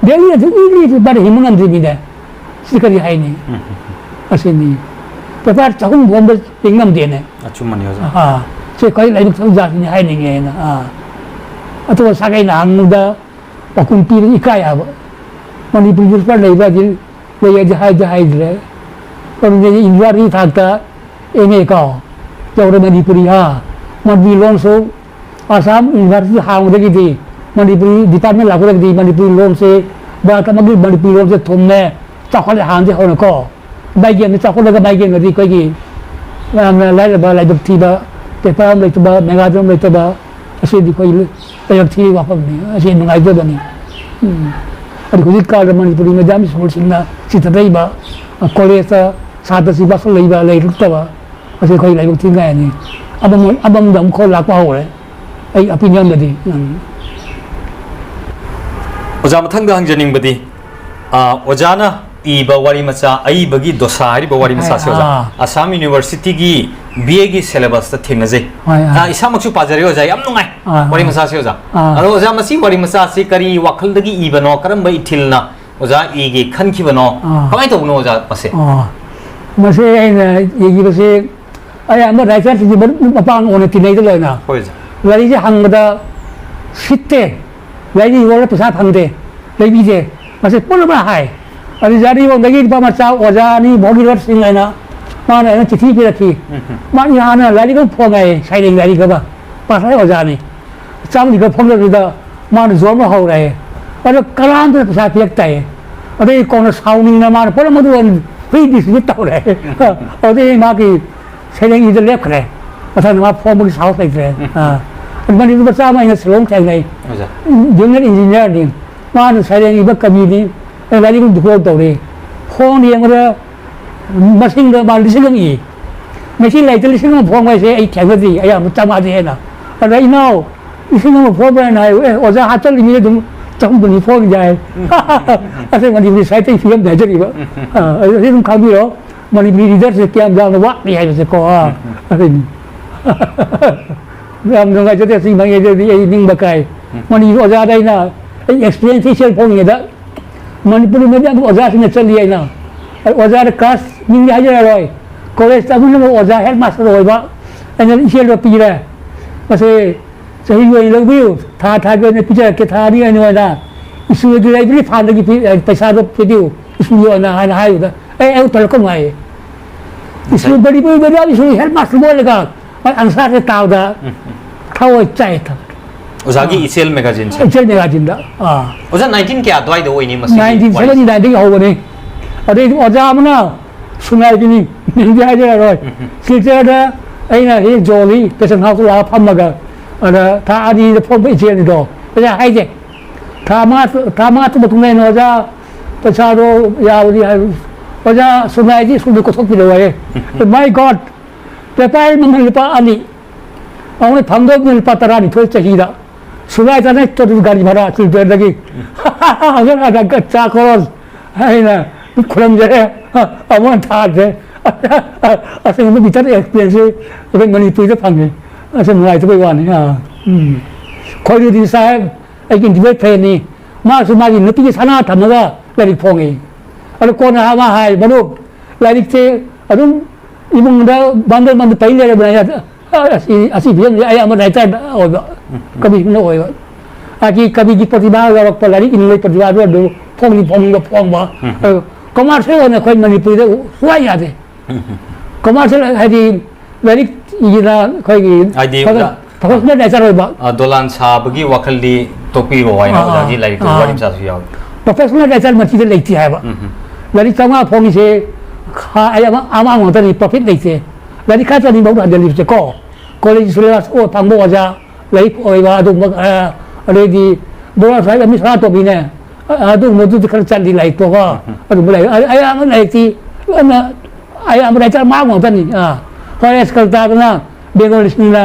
ꯗꯦꯜꯂꯤ ꯑꯗꯨ English ꯄꯦꯄꯔ ꯍꯤꯡꯕ ꯉꯝꯗ꯭ꯔꯤꯕꯅꯤꯅꯦ꯫ ꯁꯤ ꯀꯔꯤ ꯍꯥꯏꯅꯤ? ꯑꯁꯤꯅꯤ꯫ ꯄꯦꯄꯔ ꯆꯍꯨꯝ ꯐꯣꯡꯕ ꯍꯤꯡ ꯉꯝꯗꯦꯅꯦ꯫ ꯑꯆꯨꯝꯕꯅꯤ ꯑꯣꯖꯥ꯫ ꯑꯥ, ꯁꯤ ꯑꯩꯈꯣꯏ ꯂꯥꯏꯕꯛ ꯊꯤꯕ ꯖꯥꯇꯤꯅꯤ ꯍꯥꯏꯅꯤꯡꯉꯦ ꯑꯩꯅ꯫ ꯑꯥ꯫ ꯑꯗꯨꯒ ꯁꯥꯒꯩꯅ ꯍꯪꯕꯗ ꯄꯥꯎꯈꯨꯝ ꯄꯤꯕ ꯏꯀꯥꯏ ꯍꯥꯏꯕ꯫ ꯃꯅꯤꯄꯨꯔꯒꯤ ꯄꯦꯄꯔ ꯂꯩꯕ꯭ꯔꯥꯗꯤ ꯂꯩ ꯍꯥꯏꯗꯤ ꯍꯥꯏꯗꯤ ꯍꯥꯏꯗ꯭ꯔꯦ꯫ ꯀꯔꯝꯗꯒꯤ ꯏꯟꯗꯤꯌꯥꯒꯤ ꯊꯥꯛꯇ ꯑꯦꯝ ꯑꯦ ꯀꯣ ꯇꯧꯔꯦ ꯃꯅꯤꯄꯨꯔꯤ, ꯍꯥ꯫ ꯃꯅꯤꯄꯨꯔꯤ ꯂꯣꯟꯁꯨ ꯑꯁꯥꯝ ꯌꯨꯅꯤꯚꯔꯁꯤꯇꯤ ꯍꯥꯡꯕꯗꯒꯤꯗꯤ ꯃꯅꯤꯄꯨꯔꯤ ꯗꯤꯄꯥꯔꯠꯃꯦꯟ ꯂꯥꯛꯄꯗꯒꯤꯗꯤ ꯃꯅꯤꯄꯨꯔꯤ ꯂꯣꯟꯁꯦ ꯚꯥꯔꯠ ꯑꯃꯒꯤ ꯃꯅꯤꯄꯨꯔꯤ ꯂꯣꯟꯁꯦ ꯊꯨꯝꯃꯦ, ꯆꯥꯎꯈꯠꯂꯦ ꯍꯥꯟꯅꯗꯤ ꯍꯧꯅꯀꯣ꯫ ꯃꯥꯏꯒꯤ ꯑꯃ ꯆꯥꯎꯈꯠꯂꯒ ꯃꯥꯏꯒꯤ ꯑꯃꯗꯤ ꯑꯩꯈꯣꯏꯒꯤ ꯌꯥꯝꯅ ꯂꯥꯏꯔꯕ, ꯂꯥꯏꯕꯛ ꯊꯤꯕ, ꯄꯦꯄꯔ ꯑꯃ ꯂꯩꯇꯕ, ꯃꯦꯒꯥꯖꯤꯟ ꯑꯃ ꯂꯩꯇꯕ, ꯑꯁꯤꯗꯤ ꯑꯩꯈꯣꯏ ꯂꯥꯏꯕꯛ ꯊꯤꯕꯒꯤ ꯋꯥꯐꯝꯅꯤ꯫ ꯑꯁꯤ ꯅꯨꯡꯉꯥꯏꯖꯕꯅꯤ꯫ ꯎꯝ꯫ ꯑꯗꯨ ꯍꯧꯖꯤꯛꯀꯥꯟꯗ ꯃꯅꯤꯄꯨꯔꯤ ꯃꯦꯗꯤꯌꯝ ꯁ꯭ꯀꯨꯜꯁꯤꯡꯅ ꯁꯤꯊꯔꯛꯏꯕ, ꯀꯣꯂꯦꯖꯇ ꯁꯥꯇ꯭ꯔꯁꯤꯡ ꯄꯥꯁꯜꯂꯛꯏꯕ, ꯂꯩꯔꯛꯇꯕ, ꯑꯁꯤ ꯑꯩꯈꯣꯏ ꯂꯥꯏꯕꯛ ꯊꯤꯅꯤꯡꯉꯥꯏꯅꯤ꯫ ꯑꯃꯃꯝ-, ꯑꯃꯃꯝꯗ ꯑꯃꯨꯛ ꯈꯔ ꯂꯥꯛꯄ ꯍꯧꯔꯦ꯫ ꯑꯩ ꯑꯣꯄꯤꯅꯤꯌꯟꯗꯗꯤ꯫ ꯎꯝ꯫ ꯑꯣꯖꯥ, ꯃꯊꯪꯗ ꯍꯪꯖꯅꯤꯡꯕꯗꯤ, ꯑ, ꯑꯣꯖꯥꯅ ꯏꯕ ꯋꯥꯔꯤ ꯃꯆꯥ ꯑꯏꯕꯒꯤ ꯗꯣꯁꯥ ꯍꯥꯏꯔꯤꯕ ꯋꯥꯔꯤ ꯃꯆꯥꯁꯦ, ꯑꯣꯖꯥ, ꯑꯥ꯫ ꯑꯁꯥꯝ ꯌꯨꯅꯤꯚꯔꯁꯤꯇꯤꯒꯤ ꯕꯤ ꯑꯦꯒꯤ ꯁꯦꯂꯦꯕꯁꯇ ꯊꯦꯡꯅꯖꯩ꯫ ꯍꯣꯏ, ꯍꯣꯏ꯫ ꯑ, ꯏꯁꯥꯃꯛꯁꯨ ꯄꯥꯖꯔꯦ ꯑꯣꯖꯥ, ꯌꯥꯝ ꯅꯨꯡꯉꯥꯏ꯫ ꯑꯥ, ꯋꯥꯔꯤ ꯑꯥ꯫ ꯃꯆꯥꯁꯦ ꯑꯣꯖꯥ꯫ ꯑꯥ꯫ ꯑꯗꯣ ꯑꯣꯖꯥ, ꯃꯁꯤ ꯋꯥꯔꯤ ꯃꯆꯥꯁꯤ ꯀꯔꯤ ꯋꯥꯈꯜꯗꯒꯤ ꯏꯕꯅꯣ, ꯀꯔꯝꯕ ꯏꯊꯤꯜꯅ ꯑꯣꯖꯥ ꯏꯒꯦ ꯈꯟꯈꯤꯕꯅꯣ? ꯑꯥ꯫ ꯀꯃꯥꯏꯅ ꯇꯧꯕꯅꯣ ꯑꯣꯖꯥ ꯃꯁꯦ? ꯑꯣ, ꯃꯁꯤ ꯑꯩꯅ ꯏꯈꯤꯕꯁꯤ ꯑꯌꯥꯝꯕ ꯔꯥꯏꯇꯔꯁꯤꯡꯁꯤ ꯃꯔꯨꯞ ꯃꯄꯥꯡ ꯑꯣꯏꯅ ꯇꯤꯟꯅꯩꯗ ꯂꯣꯏꯅ꯫ ꯍꯣꯏ ꯑꯣꯖꯥ꯫ ꯂꯥꯏꯔꯤꯛꯁꯦ ꯍꯪꯕꯗ ꯁꯤꯠꯇꯦ, ꯂꯥꯏꯔꯤꯛ ꯌꯣꯜꯂ ꯄꯩꯁꯥ ꯐꯪꯗꯦ, ꯂꯩꯕꯤꯗꯦ, ꯃꯁꯤ ꯄꯨꯝꯅꯃꯛ ꯍꯥꯏ꯫ ꯑꯗꯨ ꯖꯥꯔꯤꯔꯣꯝꯗꯒꯤ ꯂꯨꯄꯥ ꯃꯆꯥ ꯑꯣꯖꯥ ꯑꯅꯤ, ꯚꯣꯒꯤꯔꯣꯠ ꯁꯤꯡ ꯍꯥꯏꯅ, ꯃꯥꯅ ꯑꯩꯅ ꯆꯤꯊꯤ ꯄꯤꯔꯛꯈꯤ꯫ ꯎꯝ, ꯎꯝ꯫ ꯃꯥꯗꯤ ꯍꯥꯟꯅ ꯂꯥꯏꯔꯤꯛ ꯑꯃ ꯐꯣꯡꯉꯦ, ꯁꯩꯔꯦꯡ ꯂꯥꯏꯔꯤꯛ ꯑꯃ, ꯄꯥꯁ ꯑꯣꯖꯥꯅꯤ꯫ ꯆꯥꯝꯃꯒꯤ ꯈꯔ ꯐꯝꯂꯛꯄꯗ ꯃꯥꯅ ꯖꯣꯕ ꯑꯃ ꯍꯧꯔꯦ꯫ ꯑꯗꯣ ꯀꯅꯥꯝꯇ ꯄꯩꯁꯥ ꯄꯤꯔꯛꯇꯦ꯫ ꯑꯗꯩ ꯀꯣꯟꯅ ꯁꯥꯎꯅꯤꯡꯅ ꯃꯥꯅ ꯄꯣꯠ ꯑꯃꯗꯨ ꯐ꯭ꯔꯤ ꯗꯤꯁꯇ꯭ꯔꯤꯕ꯭ꯌꯨꯠ ꯇꯧꯔꯦ꯫ ꯑꯗꯨꯗꯩ ꯃꯥꯒꯤ ꯁꯩꯔꯦꯡ ꯏꯕ ꯂꯦꯞꯈ꯭ꯔꯦ꯫ ꯃꯊꯪꯗ ꯃꯥ ꯐꯣꯡꯕꯒꯤ ꯁꯥꯍꯁ ꯂꯩꯇ꯭ꯔꯦ꯫ ꯑꯥ꯫ ꯑꯗꯨ ꯃꯅꯤꯄꯨꯔ ꯃꯆꯥ ꯑꯃ ꯑꯩꯅ ꯁꯤꯂꯣꯡ ꯊꯦꯡꯅꯩ꯫ ꯑꯣꯖꯥ꯫ ꯖꯨꯅꯤꯌꯔ ꯏꯟꯖꯤꯅꯤꯌꯔꯅꯤ꯫ ꯃꯥꯅ ꯁꯩꯔꯦꯡ ꯏꯕ ꯀꯕꯤꯅꯤ꯫ ꯑꯩ ꯂꯥꯏꯔꯤꯛ ꯑꯃ ꯗꯤꯀꯣꯔ ꯇꯧꯔꯤ꯫ ꯐꯣꯟ ꯌꯦꯡꯕꯗ ꯃꯁꯤꯡꯗ ꯃꯥ ꯂꯤꯁꯤꯡ ꯑꯃ ꯏ꯫ ꯉꯁꯤ ꯂꯥꯏꯔꯤꯛꯇ ꯂꯤꯁꯤꯡ ꯑꯃ ꯐꯣꯡꯕ ꯍꯥꯏꯁꯦ ꯑꯩ ꯊꯦꯡꯅꯗ꯭ꯔꯤ, ꯑꯌꯥꯝꯕ ꯆꯥꯝꯃꯉꯥꯗꯤ ꯍꯦꯟꯅ꯫ ꯑꯗ "ꯏꯅꯥꯎ, ꯂꯤꯁꯤꯡ ꯑꯃ ꯐꯣꯡꯕ꯭ꯔꯥ?" ꯍꯥꯏꯅ ꯍꯥꯏ꯫ "ꯑꯦ, ꯑꯣꯖꯥ ꯍꯥꯞꯆꯜꯂꯤꯉꯩꯗ ꯑꯗꯨꯝ ꯆꯍꯨꯝ ꯀꯨꯟꯅꯤ ꯐꯣꯡꯈꯤꯗꯦ" ꯍꯥꯏ꯫ ꯑꯁꯦꯡꯕꯅꯤ, ꯉꯁꯥꯏ ꯑꯇꯩ ꯐꯤꯕꯝꯗ ꯍꯥꯏꯖꯔꯤꯕ꯫ ꯑ, ꯑꯗꯨ ꯑꯗꯨꯝ ꯈꯪꯕꯤꯔꯣ꯫ ꯃꯅꯤꯄꯨꯔꯤ ꯂꯤꯗꯔꯁꯤꯞ ꯀꯌꯥꯝ ꯌꯥꯝꯅ ꯋꯥꯠꯂꯤ ꯍꯥꯏꯕꯁꯦꯀꯣ꯫ ꯑ, ꯑꯗꯨꯅꯤ꯫ ꯌꯥꯝ ꯅꯨꯡꯉꯥꯏꯖꯗꯦ, ꯁꯤ ꯃꯉꯩꯗꯗꯤ ꯑꯩ ꯅꯤꯡꯕ ꯀꯥꯏ꯫ ꯃꯅꯤꯄꯨꯔ ꯑꯣꯖꯥꯗ ꯑꯩꯅ ꯑꯩ ꯑꯦꯛꯁꯄꯤꯔꯤꯌꯦꯟꯁ ꯁꯦꯌꯔ ꯐꯥꯎꯅꯤꯡꯉꯦꯗ꯫ ꯃꯅꯤꯄꯨꯔꯤ ꯃꯦꯗꯤꯌꯝ ꯑꯣꯖꯥꯁꯤꯡꯅ ꯆꯠꯂꯤ ꯑꯩꯅ꯫ ꯑꯩ ꯑꯣꯖꯥꯗ ꯀ꯭ꯂꯥꯁ ꯃꯤꯡꯗꯤ ꯍꯥꯏꯖꯔꯔꯣꯏ꯫ ꯀꯣꯂꯦꯖꯇ ꯑꯃꯅ ꯑꯃꯨꯛ ꯑꯣꯖꯥ ꯍꯦꯗ ꯃꯥꯁꯇꯔ ꯑꯣꯏꯕ꯫ ꯑꯩꯅ ꯏꯆꯦꯜꯗ ꯄꯤꯔꯦ꯫ ꯃꯁꯤ ꯆꯍꯤꯒꯤ ꯑꯣꯏꯅ ꯂꯧꯕꯤꯌꯨ꯫ ꯊꯥ ꯊꯥꯒꯤ ꯑꯣꯏꯅ ꯄꯤꯖꯔꯛꯀꯦ꯫ ꯊꯥ ꯑꯅꯤ ꯑꯣꯏꯅ ꯁ꯭ꯀꯨꯜꯒꯤ ꯂꯥꯏꯕ꯭ꯔꯦꯔꯤ ꯐꯥꯟꯗꯒꯤ ꯄꯤ-, ꯄꯩꯁꯥꯗꯣ ꯄꯤꯕꯤꯌꯨ꯫ ꯁ꯭ꯀꯨꯜꯒꯤ ꯑꯣꯏꯅ ꯍꯥꯏꯅ ꯍꯥꯏꯕꯗ ꯑꯩ, ꯑꯩ ꯇꯧꯔꯛꯀꯅꯨ ꯍꯥꯏꯌꯦ꯫ School Manipuri medium school head master ꯑꯣꯏꯔꯒ ꯃꯣꯏ ꯑꯟꯁꯥꯔꯁꯦ ꯇꯥꯕꯗ ꯊꯋꯥꯏ ꯆꯥꯏ꯫ ꯑꯣꯖꯥꯒꯤ ꯏꯆꯦꯜ ꯃꯦꯒꯥꯖꯤꯟꯁꯦ꯫ ꯏꯆꯦꯜ ꯃꯦꯒꯥꯖꯤꯟꯗ꯫ ꯑꯥ꯫ ꯑꯣꯖꯥ, ꯅꯥꯏꯟꯇꯤꯟ ꯀꯌꯥ ꯑꯗꯨꯋꯥꯏꯗ ꯑꯣꯏꯅꯤ ꯃꯁꯤꯒꯤ ꯅꯥꯏꯟꯇꯤꯟ ꯋꯥꯔꯤꯁꯦ? ꯁꯚꯦꯟꯇꯤ ꯅꯥꯏꯟꯗꯒꯤ ꯍꯧꯕꯅꯤ꯫ ꯑꯗꯩꯗꯤ ꯑꯣꯖꯥ ꯑꯃꯅ ꯁꯨꯡꯉꯥꯏꯕꯤꯅꯤ, ꯃꯤꯡꯗꯤ ꯍꯥꯏꯖꯔꯔꯣꯏ꯫ ꯎꯝ꯫ ꯁꯤꯜꯆꯔꯗ ꯑꯩꯅ ꯍꯦꯛ ꯖꯣꯂꯤ ꯄꯦꯁꯦꯟ ꯍꯥꯎꯁꯇ ꯂꯥꯛꯑ ꯐꯝꯃꯒ, ꯑꯗ ꯊꯥ ꯑꯅꯤꯗ ꯐꯝꯕ ꯏꯆꯦꯜꯅꯤꯗꯣ꯫ ꯑꯣꯖꯥ ꯍꯥꯏꯁꯦ, ꯊꯥ ꯃꯉꯥ, ꯊꯥ ꯃꯉꯥ ꯇꯨꯝꯕ ꯃꯇꯨꯡꯗ ꯑꯩꯅ, "ꯑꯣꯖꯥ, ꯄꯩꯁꯥꯗꯣ ꯌꯥꯎꯔꯗꯤ" ꯍꯥꯏ꯫ "ꯑꯣꯖꯥ ꯁꯨꯡꯉꯥꯏꯗꯤ ꯁ꯭ꯀꯨꯜꯗ ꯀꯣꯊꯣꯛꯄꯤꯔꯛꯑꯣ" ꯍꯥꯏꯌꯦ꯫ My God! ꯄꯦꯄꯔ ꯃꯃꯜ ꯂꯨꯄꯥ ꯑꯅꯤ꯫ ꯑꯃꯨꯛ ꯐꯪꯗꯧꯕꯅ ꯂꯨꯄꯥ ꯇꯔꯥꯅꯤꯊꯣꯏ ꯆꯍꯤꯗ꯫ ꯁꯨꯡꯉꯥꯏ ꯆꯥꯅ ꯆꯠꯂꯤ ꯒꯥꯔꯤ ꯚꯔꯥ ꯁꯤꯜꯆꯔꯗꯒꯤ꯫ ꯑꯗꯨꯅ ꯑꯗ ꯆꯥ ꯈꯣꯔꯣꯁ ꯑꯩꯅ ꯈꯨꯔꯨꯝꯖꯔꯦ꯫ ꯑꯃꯨꯛ ꯊꯥꯗ꯭ꯔꯦ꯫ ꯑꯁꯤꯒꯨꯝꯕ ꯕꯤꯇꯔ ꯑꯦꯛꯁꯄꯤꯔꯤꯌꯦꯟꯁꯁꯦ ꯑꯩꯈꯣꯏ ꯃꯅꯤꯄꯨꯔꯗ ꯐꯪꯉꯦ꯫ ꯑꯁꯤ ꯅꯨꯡꯉꯥꯏꯇꯕꯩ ꯋꯥꯅꯤ꯫ ꯑꯥ꯫ ꯎꯝ꯫ ꯈꯣꯏꯔꯨꯗꯤ ꯁꯥꯍꯦꯕ ꯑꯩꯒꯤ ꯏꯟꯇꯤꯃꯦꯠ ꯐ꯭ꯔꯦꯟꯅꯤ꯫ ꯃꯥꯁꯨ ꯃꯥꯒꯤ ꯅꯨꯄꯤꯒꯤ ꯁꯅꯥ ꯊꯝꯃꯒ ꯂꯥꯏꯔꯤꯛ ꯐꯣꯡꯉꯤ꯫ ꯑꯗꯨ ꯀꯣꯟꯅ ꯃꯥ ꯍꯥꯏ, "ꯃꯔꯨꯞ, ꯂꯥꯏꯔꯤꯛꯁꯦ ꯑꯗꯨꯝ ꯏꯃꯨꯡꯗ ꯕꯟꯗꯜ ꯕꯟꯗꯜ ꯄꯩ ꯂꯩꯔꯕꯅꯤꯅ ꯑꯁꯤ, ꯑꯁꯤ ꯐꯤꯕꯝꯁꯤ ꯑꯩ ꯑꯃ ꯔꯥꯏꯇꯔ ꯑꯣꯏꯕ, ꯎꯝ, ꯎꯝ꯫ ꯀꯕꯤ ꯑꯃ ꯑꯣꯏꯕ꯫ ꯑꯩꯒꯤ ꯀꯕꯤꯒꯤ ꯄ꯭ꯔꯇꯤꯚꯥ ꯌꯥꯎꯔꯛꯄ ꯂꯥꯏꯔꯤꯛ ꯏꯅꯤꯡꯕꯒꯤ ꯄ꯭ꯔꯇꯤꯚꯥꯗꯨ ꯑꯗꯨ ꯐꯣꯡꯅꯤꯡ ꯐꯣꯡꯅꯤꯡꯕ ꯐꯣꯡꯕ꯫ ꯎꯝ꯫ ꯑꯗꯨ ꯀꯃꯔꯁꯤꯌꯦꯜ ꯑꯣꯏꯅ ꯑꯩꯈꯣꯏ ꯃꯅꯤꯄꯨꯔꯤꯗ ꯁꯨꯡꯌꯥ ꯌꯥꯗꯦ꯫ ꯎꯝ꯫ ꯀꯃꯔꯁꯤꯌꯦꯜ ꯍꯥꯏꯗꯤ ꯂꯥꯏꯔꯤꯛ ꯏꯗꯅ ꯑꯩꯈꯣꯏꯒꯤ ꯍꯥꯏꯗꯤ ꯄ꯭ꯔꯣꯐꯦ-, ꯑꯣꯖꯥ, ꯄ꯭ꯔꯣꯐꯦꯁꯅꯦꯜ ꯔꯥꯏꯇꯔ ꯑꯣꯏꯕ꯫ ꯑ, ꯗꯣꯂꯥꯟ ꯁꯥꯕꯒꯤ ꯋꯥꯈꯜꯗꯤ ꯇꯣꯛꯄꯤꯔꯣ ꯍꯥꯏꯅ ꯑꯥ, ꯑꯣꯖꯥꯒꯤ ꯂꯥꯏꯔꯤꯛꯇ ꯑꯥ꯫ ꯋꯥꯔꯤ ꯃꯆꯥꯁꯨ ꯌꯥꯎꯏ꯫ ꯄ꯭ꯔꯣꯐꯦꯁꯅꯦꯜ ꯔꯥꯏꯇꯔ ꯃꯁꯤꯗ ꯂꯩꯇꯦ ꯍꯥꯏꯕ꯫ ꯎꯝ꯫ ꯂꯥꯏꯔꯤꯛ ꯆꯥꯝꯃꯉꯥ ꯐꯣꯡꯉꯤꯁꯦ ꯈꯥ-, ꯑꯩ ꯑꯃ, ꯑꯃ ꯉꯥꯛꯇꯅꯤ, ꯄ꯭ꯔꯣꯐꯤꯠ ꯂꯩꯇꯦ꯫ ꯂꯥꯏꯔꯤꯛ ꯈꯔ ꯆꯠꯅꯤꯡꯕ ꯍꯟꯖꯤꯜꯂꯤꯕꯁꯦ ꯀꯣ꯫ ꯀꯣꯂꯦꯖ ꯁꯤꯂꯦꯕꯁ ꯑꯣ ꯐꯪꯕ ꯑꯣꯖꯥ, ꯂꯥꯏꯔꯤꯛ ꯑꯣꯏꯕ ꯑꯗꯨꯒꯨꯝꯕ, ꯑ, ꯑꯗꯩꯗꯤ ꯕꯣꯔꯥ ꯁ꯭ꯋꯥꯏꯗ ꯃꯤ ꯁꯅꯥꯇꯣꯝꯕꯤꯅꯦ꯫ ꯑ-, ꯑꯗꯨꯒꯨꯝꯕꯗꯨꯗꯤ ꯈꯔ ꯆꯠꯂꯤ ꯂꯥꯏꯔꯤꯛꯇꯣꯀꯣ꯫ ꯑꯗꯨꯒꯨꯝꯕ ꯂꯥꯏꯔꯤꯛ, ꯑ-, ꯑꯌꯥꯝꯕ ꯂꯥꯏꯔꯤꯛꯇꯤ ꯂꯣꯏꯅ, ꯑꯌꯥꯝꯕ ꯂꯥꯏꯔꯤꯛ ꯃꯥꯡꯕ ꯉꯥꯛꯇꯅꯤ꯫ ꯑꯥ, ꯍꯣꯔꯦꯁ ꯀꯜꯇꯥꯗꯅ ꯕꯦꯡꯒꯣꯂꯤꯁꯤꯡꯅ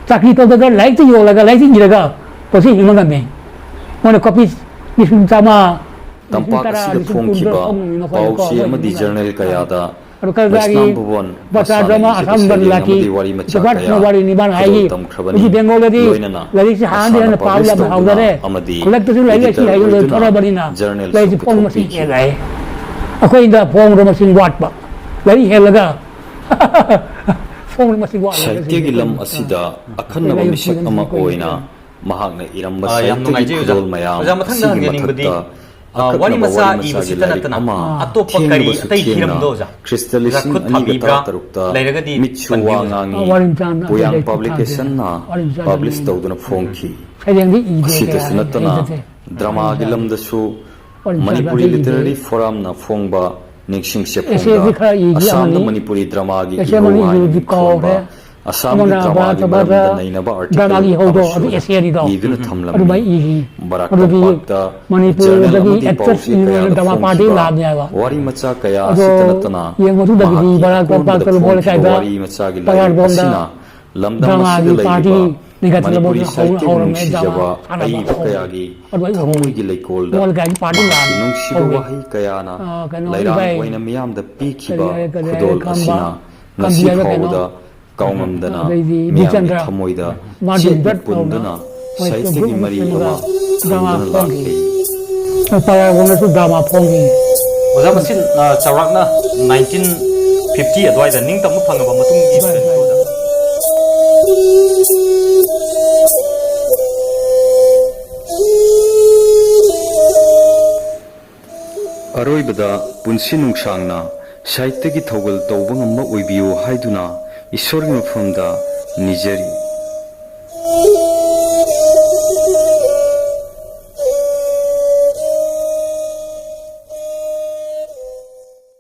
ꯆꯥꯀ꯭ꯔꯤ ꯇꯧꯗ꯭ꯔꯒ ꯂꯥꯏꯔꯤꯛꯇ ꯌꯣꯜꯂꯒ, ꯂꯥꯏꯔꯤꯛꯇ ꯏꯔꯒ ꯄꯣꯠꯆꯩ ꯍꯤꯡꯕ ꯉꯝꯃꯤ꯫ ꯃꯣꯏꯅ ꯀꯣꯄꯤ ꯂꯤꯁꯤꯡ ꯆꯥꯝꯃ, ꯂꯤꯁꯤꯡ ꯇꯝꯄꯥꯛ ꯇꯔꯥ, ꯑꯁꯤꯗ ꯂꯤꯁꯤꯡ ꯀꯨꯟ ꯐꯣꯡꯈꯤꯕ ꯐꯣꯡꯉꯤꯅꯤ ꯃꯈꯣꯏꯅ ꯄꯥꯎꯆꯦ ꯀꯣ, ꯑꯃꯗꯤ ꯃꯣꯏꯒꯤ ꯖꯔꯅꯦꯜ ꯀꯌꯥꯗ ꯑꯗꯨ ꯀꯔꯖꯥꯒꯤ ꯕꯩꯁꯅꯥꯝ ꯚꯨꯕꯟ ꯕꯆꯥ ꯃꯁꯥꯅ ꯗ꯭ꯔꯃꯥ ꯏꯖꯠ ꯑꯁꯥꯝ ꯁꯩꯔꯦꯡ ꯕꯟꯂꯥꯀꯤ ꯑꯃꯗꯤ ꯋꯥꯔꯤ ꯃꯆꯥ ꯖꯒꯠ ꯀꯌꯥ ꯋꯥꯔꯤ ꯅꯤꯃꯥꯟ ꯈꯨꯗꯣꯜ ꯍꯥꯏꯒꯤ ꯇꯝꯈ꯭ꯔꯕꯅꯤ꯫ ꯍꯧꯖꯤꯛ ꯕꯦꯡꯒꯣꯜꯗꯗꯤ ꯂꯣꯏꯅꯅ ꯂꯥꯏꯔꯤꯛꯁꯦ ꯍꯥꯟꯅꯗꯤ ꯃꯁꯥꯅ ꯍꯦꯟꯅ ꯄꯥꯕ publish ꯌꯥꯝꯅ ꯇꯧꯗꯨꯅ ꯍꯧꯅꯔꯦ꯫ ꯑꯃꯗꯤ ꯈꯨꯗꯛꯇꯁꯨ ꯂꯥꯏꯔꯤꯛ ꯂꯥꯏꯁꯨ editor ꯍꯩꯕ ꯑꯣꯏꯗꯨꯅ ꯂꯣꯏꯊꯣꯔꯛꯑꯕꯅꯤꯅ ꯖꯔꯅꯦꯜꯁꯨ ꯂꯥꯏꯔꯤꯛꯁꯦ ꯐꯣꯡꯕ ꯃꯁꯤꯡ ꯄꯨꯊꯣꯛꯄꯤꯈꯤ꯫ ꯍꯦꯜꯂꯛꯑꯦ꯫ ꯑꯩꯈꯣꯏꯗ ꯐꯣꯡꯕ ꯃꯁꯤꯡ ꯋꯥꯠꯄ꯫ ꯂꯥꯏꯔꯤꯛ ꯍꯦꯜꯂꯒ ꯐꯣꯡꯕ ꯃꯁꯤꯡ ꯋꯥꯠꯂꯦ꯫ ꯁꯥꯍꯤꯇ꯭ꯌꯒꯤ ꯂꯝ ꯑꯁꯤꯗ ꯑꯈꯟꯅꯕ ꯂꯥꯏꯔꯤꯛ ꯃꯤꯁꯛ ꯑꯃ ꯄꯨꯊꯣꯛꯄꯁꯦ ꯑꯣꯏꯅ ꯃꯍꯥꯛꯅ ꯏꯔꯝꯕ ꯑꯥ, ꯌꯥꯝ ꯁꯥꯍꯤꯇ꯭ꯌꯒꯤ ꯅꯨꯡꯉꯥꯏꯖꯩ ꯑꯣꯖꯥ꯫ ꯈꯨꯗꯣꯜ ꯃꯌꯥꯝ ꯑꯣꯖꯥ, ꯃꯊꯪꯗ ꯑꯁꯤꯒꯤ ꯍꯪꯖꯅꯤꯡꯕꯗꯤ, ꯃꯊꯛꯇ ꯑꯥ, ꯋꯥꯔꯤ ꯑꯀꯛꯅꯕ ꯃꯆꯥ ꯋꯥꯔꯤ ꯏꯕꯁꯤꯇ ꯃꯆꯥꯒꯤ ꯂꯥꯏꯔꯤꯛ ꯅꯠꯇꯅ ꯑꯃ ꯑꯇꯣꯞꯄ ꯀꯔꯤ ꯊꯦꯡꯂꯕꯁꯨ ꯑꯇꯩ ꯊꯦꯡꯅ ꯍꯤꯔꯝꯗ ꯑꯣꯖꯥ? ꯈ꯭ꯔꯤꯁꯇ ꯑꯣꯖꯥ ꯂꯤꯁꯤꯡ ꯈꯨꯠ ꯑꯅꯤꯒ ꯊꯥꯕꯤꯕ꯭ꯔꯥ? ꯇꯔꯥꯇꯔꯨꯛꯇ ꯂꯩꯔꯒꯗꯤ ꯃꯤꯠꯁꯨ ꯋꯥ ꯄꯟꯕꯤꯌꯨ꯫ ꯉꯥꯡꯉꯤ ꯑꯥ, ꯋꯥꯔꯤ ꯃꯆꯥ ꯑꯃ ꯄꯣꯌꯥꯡ ꯑꯇꯩ ꯂꯩꯇꯦ, ꯄꯕ꯭ꯂꯤꯀꯦꯁꯟꯅ ꯊꯥꯗꯦ꯫ ꯋꯥꯔꯤ ꯃꯆꯥ ꯑꯃ ꯄꯕ꯭ꯂꯤꯁ ꯂꯩꯇꯦ꯫ ꯇꯧꯗꯨꯅ ꯐꯣꯡꯈꯤ꯫ ꯁꯩꯔꯦꯡꯗꯤ ꯏꯗꯦ, ꯑꯁꯤꯇꯁꯨ ꯀꯌꯥ ꯅꯠꯇꯅ ꯍꯩꯖꯗꯦ꯫ ꯗ꯭ꯔꯃꯥꯒꯤ ꯋꯥꯔꯤ ꯃꯆꯥ ꯂꯝꯗꯁꯨ ꯋꯥꯔꯤ ꯃꯆꯥ ꯃꯅꯤꯄꯨꯔꯤ ꯑꯇꯩ ꯏꯗꯦ꯫ ꯂꯤꯇꯔꯦꯔꯤ ꯐꯣꯔꯝꯅ ꯐꯣꯡꯕ ꯅꯤꯡꯁꯤꯡ ꯆꯦꯐꯣꯡꯗ ꯑꯦꯁꯦꯗꯤ ꯈꯔ ꯏꯗꯤ ꯑꯁꯥꯝꯗ ꯑꯃꯅꯤ꯫ ꯃꯅꯤꯄꯨꯔꯤ ꯗ꯭ꯔꯃꯥꯒꯤ ꯑꯦꯁꯦ ꯏꯍꯧ ꯃꯅꯤꯄꯨꯔꯤꯗꯤ ꯍꯥꯏꯅ ꯀꯥꯎꯈ꯭ꯔꯦ꯫ ꯃꯤꯡꯊꯣꯟꯕ ꯑꯁꯥꯝꯒꯤ ꯑꯃꯅ ꯗ꯭ꯔꯃꯥꯒꯤ ꯕꯥꯔ ꯃꯔꯝꯗ ꯕꯥꯔ ꯅꯩꯅꯕ ꯑꯥꯔꯇꯤꯀꯜ ꯗ꯭ꯔꯃꯥꯒꯤ ꯏꯍꯧꯗꯣ ꯑꯗꯨ ꯑꯃꯁꯨ ꯑꯦꯁꯦꯅꯤꯗꯣ꯫ ꯏꯗꯨꯅ ꯊꯝꯂꯝꯃꯤ꯫ ꯑꯗꯨꯃꯥꯏ ꯏꯔꯤ꯫ ꯕꯔꯥꯛ ꯑꯗꯨꯗꯤ ꯇꯝꯄꯥꯛꯇ ꯃꯅꯤꯄꯨꯔꯗꯒꯤ ꯖꯔꯅꯦꯜ ꯑꯃꯗꯤ ꯑꯦꯛꯇ꯭ꯔꯦꯁ ꯄꯥꯎꯆꯦ ꯏꯔꯣꯏꯅ ꯀꯌꯥꯗ ꯗ꯭ꯔꯃꯥ ꯄꯥꯔꯇꯤ ꯐꯣꯡꯈꯤꯕ ꯂꯥꯛꯅꯦꯕ꯫ ꯋꯥꯔꯤ ꯃꯆꯥ ꯀꯌꯥ ꯑꯗꯣ ꯑꯁꯤꯇ ꯅꯠꯇꯅ ꯌꯦꯡꯕꯗꯨꯗꯒꯤꯗꯤ ꯃꯍꯥꯛꯀꯤ ꯕꯔꯥꯛ ꯑꯀꯣꯟꯕꯗ ꯇꯝꯄꯥꯛꯇ ꯂꯨꯕꯣꯜ ꯐꯣꯡꯈꯤꯕ ꯂꯩꯀꯥꯏꯗ ꯋꯥꯔꯤ ꯃꯆꯥꯒꯤ ꯂꯥꯏꯔꯤꯛ ꯄꯌꯥꯔꯕꯣꯟꯗ ꯑꯁꯤꯅ ꯂꯝꯗꯝ ꯑꯁꯤꯗ ꯗ꯭ꯔꯃꯥꯒꯤ ꯄꯥꯔꯇꯤ ꯂꯩꯔꯤꯕ ꯂꯤꯡꯈꯠꯇꯅ ꯃꯅꯤꯄꯨꯔꯤ ꯍꯧ-, ꯁꯥꯍꯤꯇ꯭ꯌꯕꯨ ꯍꯧꯔꯝꯃꯦ꯫ ꯅꯨꯡꯁꯤꯖꯕ ꯗ꯭ꯔꯃꯥ ꯁꯥꯟꯅꯕ ꯑꯏꯕ ꯍꯧꯔꯦ꯫ ꯀꯌꯥꯒꯤ ꯑꯗꯨ ꯑꯩ ꯊꯃꯣꯏꯒꯤ ꯂꯩꯀꯣꯜꯗ ꯂꯨꯕꯣꯜ ꯂꯩꯀꯥꯏꯒꯤ ꯄꯥꯔꯇꯤ ꯃꯍꯥꯛꯀꯤ ꯂꯥꯛꯅꯦꯕ ꯅꯨꯡꯁꯤꯕ ꯍꯧꯔꯦ꯫ ꯋꯥꯍꯩ ꯀꯌꯥꯅ ꯑ, ꯀꯩꯅꯣ, ꯂꯩꯔꯥꯡ ꯏꯕꯥꯏ ꯑꯣꯏꯅ ꯃꯤꯌꯥꯝꯗ ꯄꯤꯈꯤꯕ ꯀꯔꯤ ꯍꯥꯏ-, ꯀꯔꯤ ꯍꯥꯏ-, ꯈꯨꯗꯣꯜ ꯈꯝꯕ, ꯑꯁꯤꯅ ꯉꯁꯤ ꯀꯝꯕꯤ ꯍꯥꯏꯕ ꯀꯩꯅꯣ? ꯐꯥꯎꯕꯗ ꯀꯥꯎꯉꯝꯗꯅ ꯑꯗꯩꯗꯤ ꯃꯤꯌꯥꯝꯒꯤ ꯕꯤꯆꯟꯗ꯭ꯔ, ꯊꯃꯣꯏꯗ ꯃꯥꯔꯇꯤꯟ ꯆꯦꯠꯅ ꯕ꯭ꯔꯠ ꯀꯧꯅ ꯄꯨꯟꯗꯨꯅ ꯃꯣꯏ ꯁꯥꯍꯤꯇ꯭ꯌꯒꯤ ꯒ꯭ꯔꯨꯞ ꯑꯃ ꯃꯔꯤ ꯁꯦꯝꯃꯒ ꯑꯃ ꯗ꯭ꯔꯃꯥ ꯊꯝꯗꯨꯅ ꯐꯣꯡꯈꯤ꯫ ꯂꯥꯛꯂꯤ꯫ ꯄꯔꯥꯒꯣꯟꯗꯁꯨ ꯗ꯭ꯔꯃꯥ ꯐꯣꯡꯈꯤ꯫ ꯑꯣꯖꯥ, ꯃꯁꯤ, ꯑ, ꯆꯥꯎꯔꯥꯛꯅ ꯅꯥꯏꯟꯇꯤꯟ ꯐꯤꯐꯇꯤ ꯑꯗꯨꯋꯥꯏꯗ ꯅꯤꯡꯇꯝꯕ ꯐꯪꯉꯕ ꯃꯇꯨꯡꯒꯤ ꯑꯗꯨꯋꯥꯏ, ꯑꯗꯨꯋꯥꯏꯗ꯫ ꯑꯔꯣꯏꯕꯗ ꯄꯨꯟꯁꯤ ꯅꯨꯡꯁꯥꯡꯅ ꯁꯥꯍꯤꯇ꯭ꯌꯒꯤ ꯊꯧꯒꯜ ꯇꯧꯕ ꯉꯝꯕ ꯑꯣꯏꯕꯤꯌꯨ ꯍꯥꯏꯗꯨꯅ ꯏꯁꯣꯔꯒꯤ ꯃꯐꯝꯗ ꯅꯤꯖꯔꯤ꯫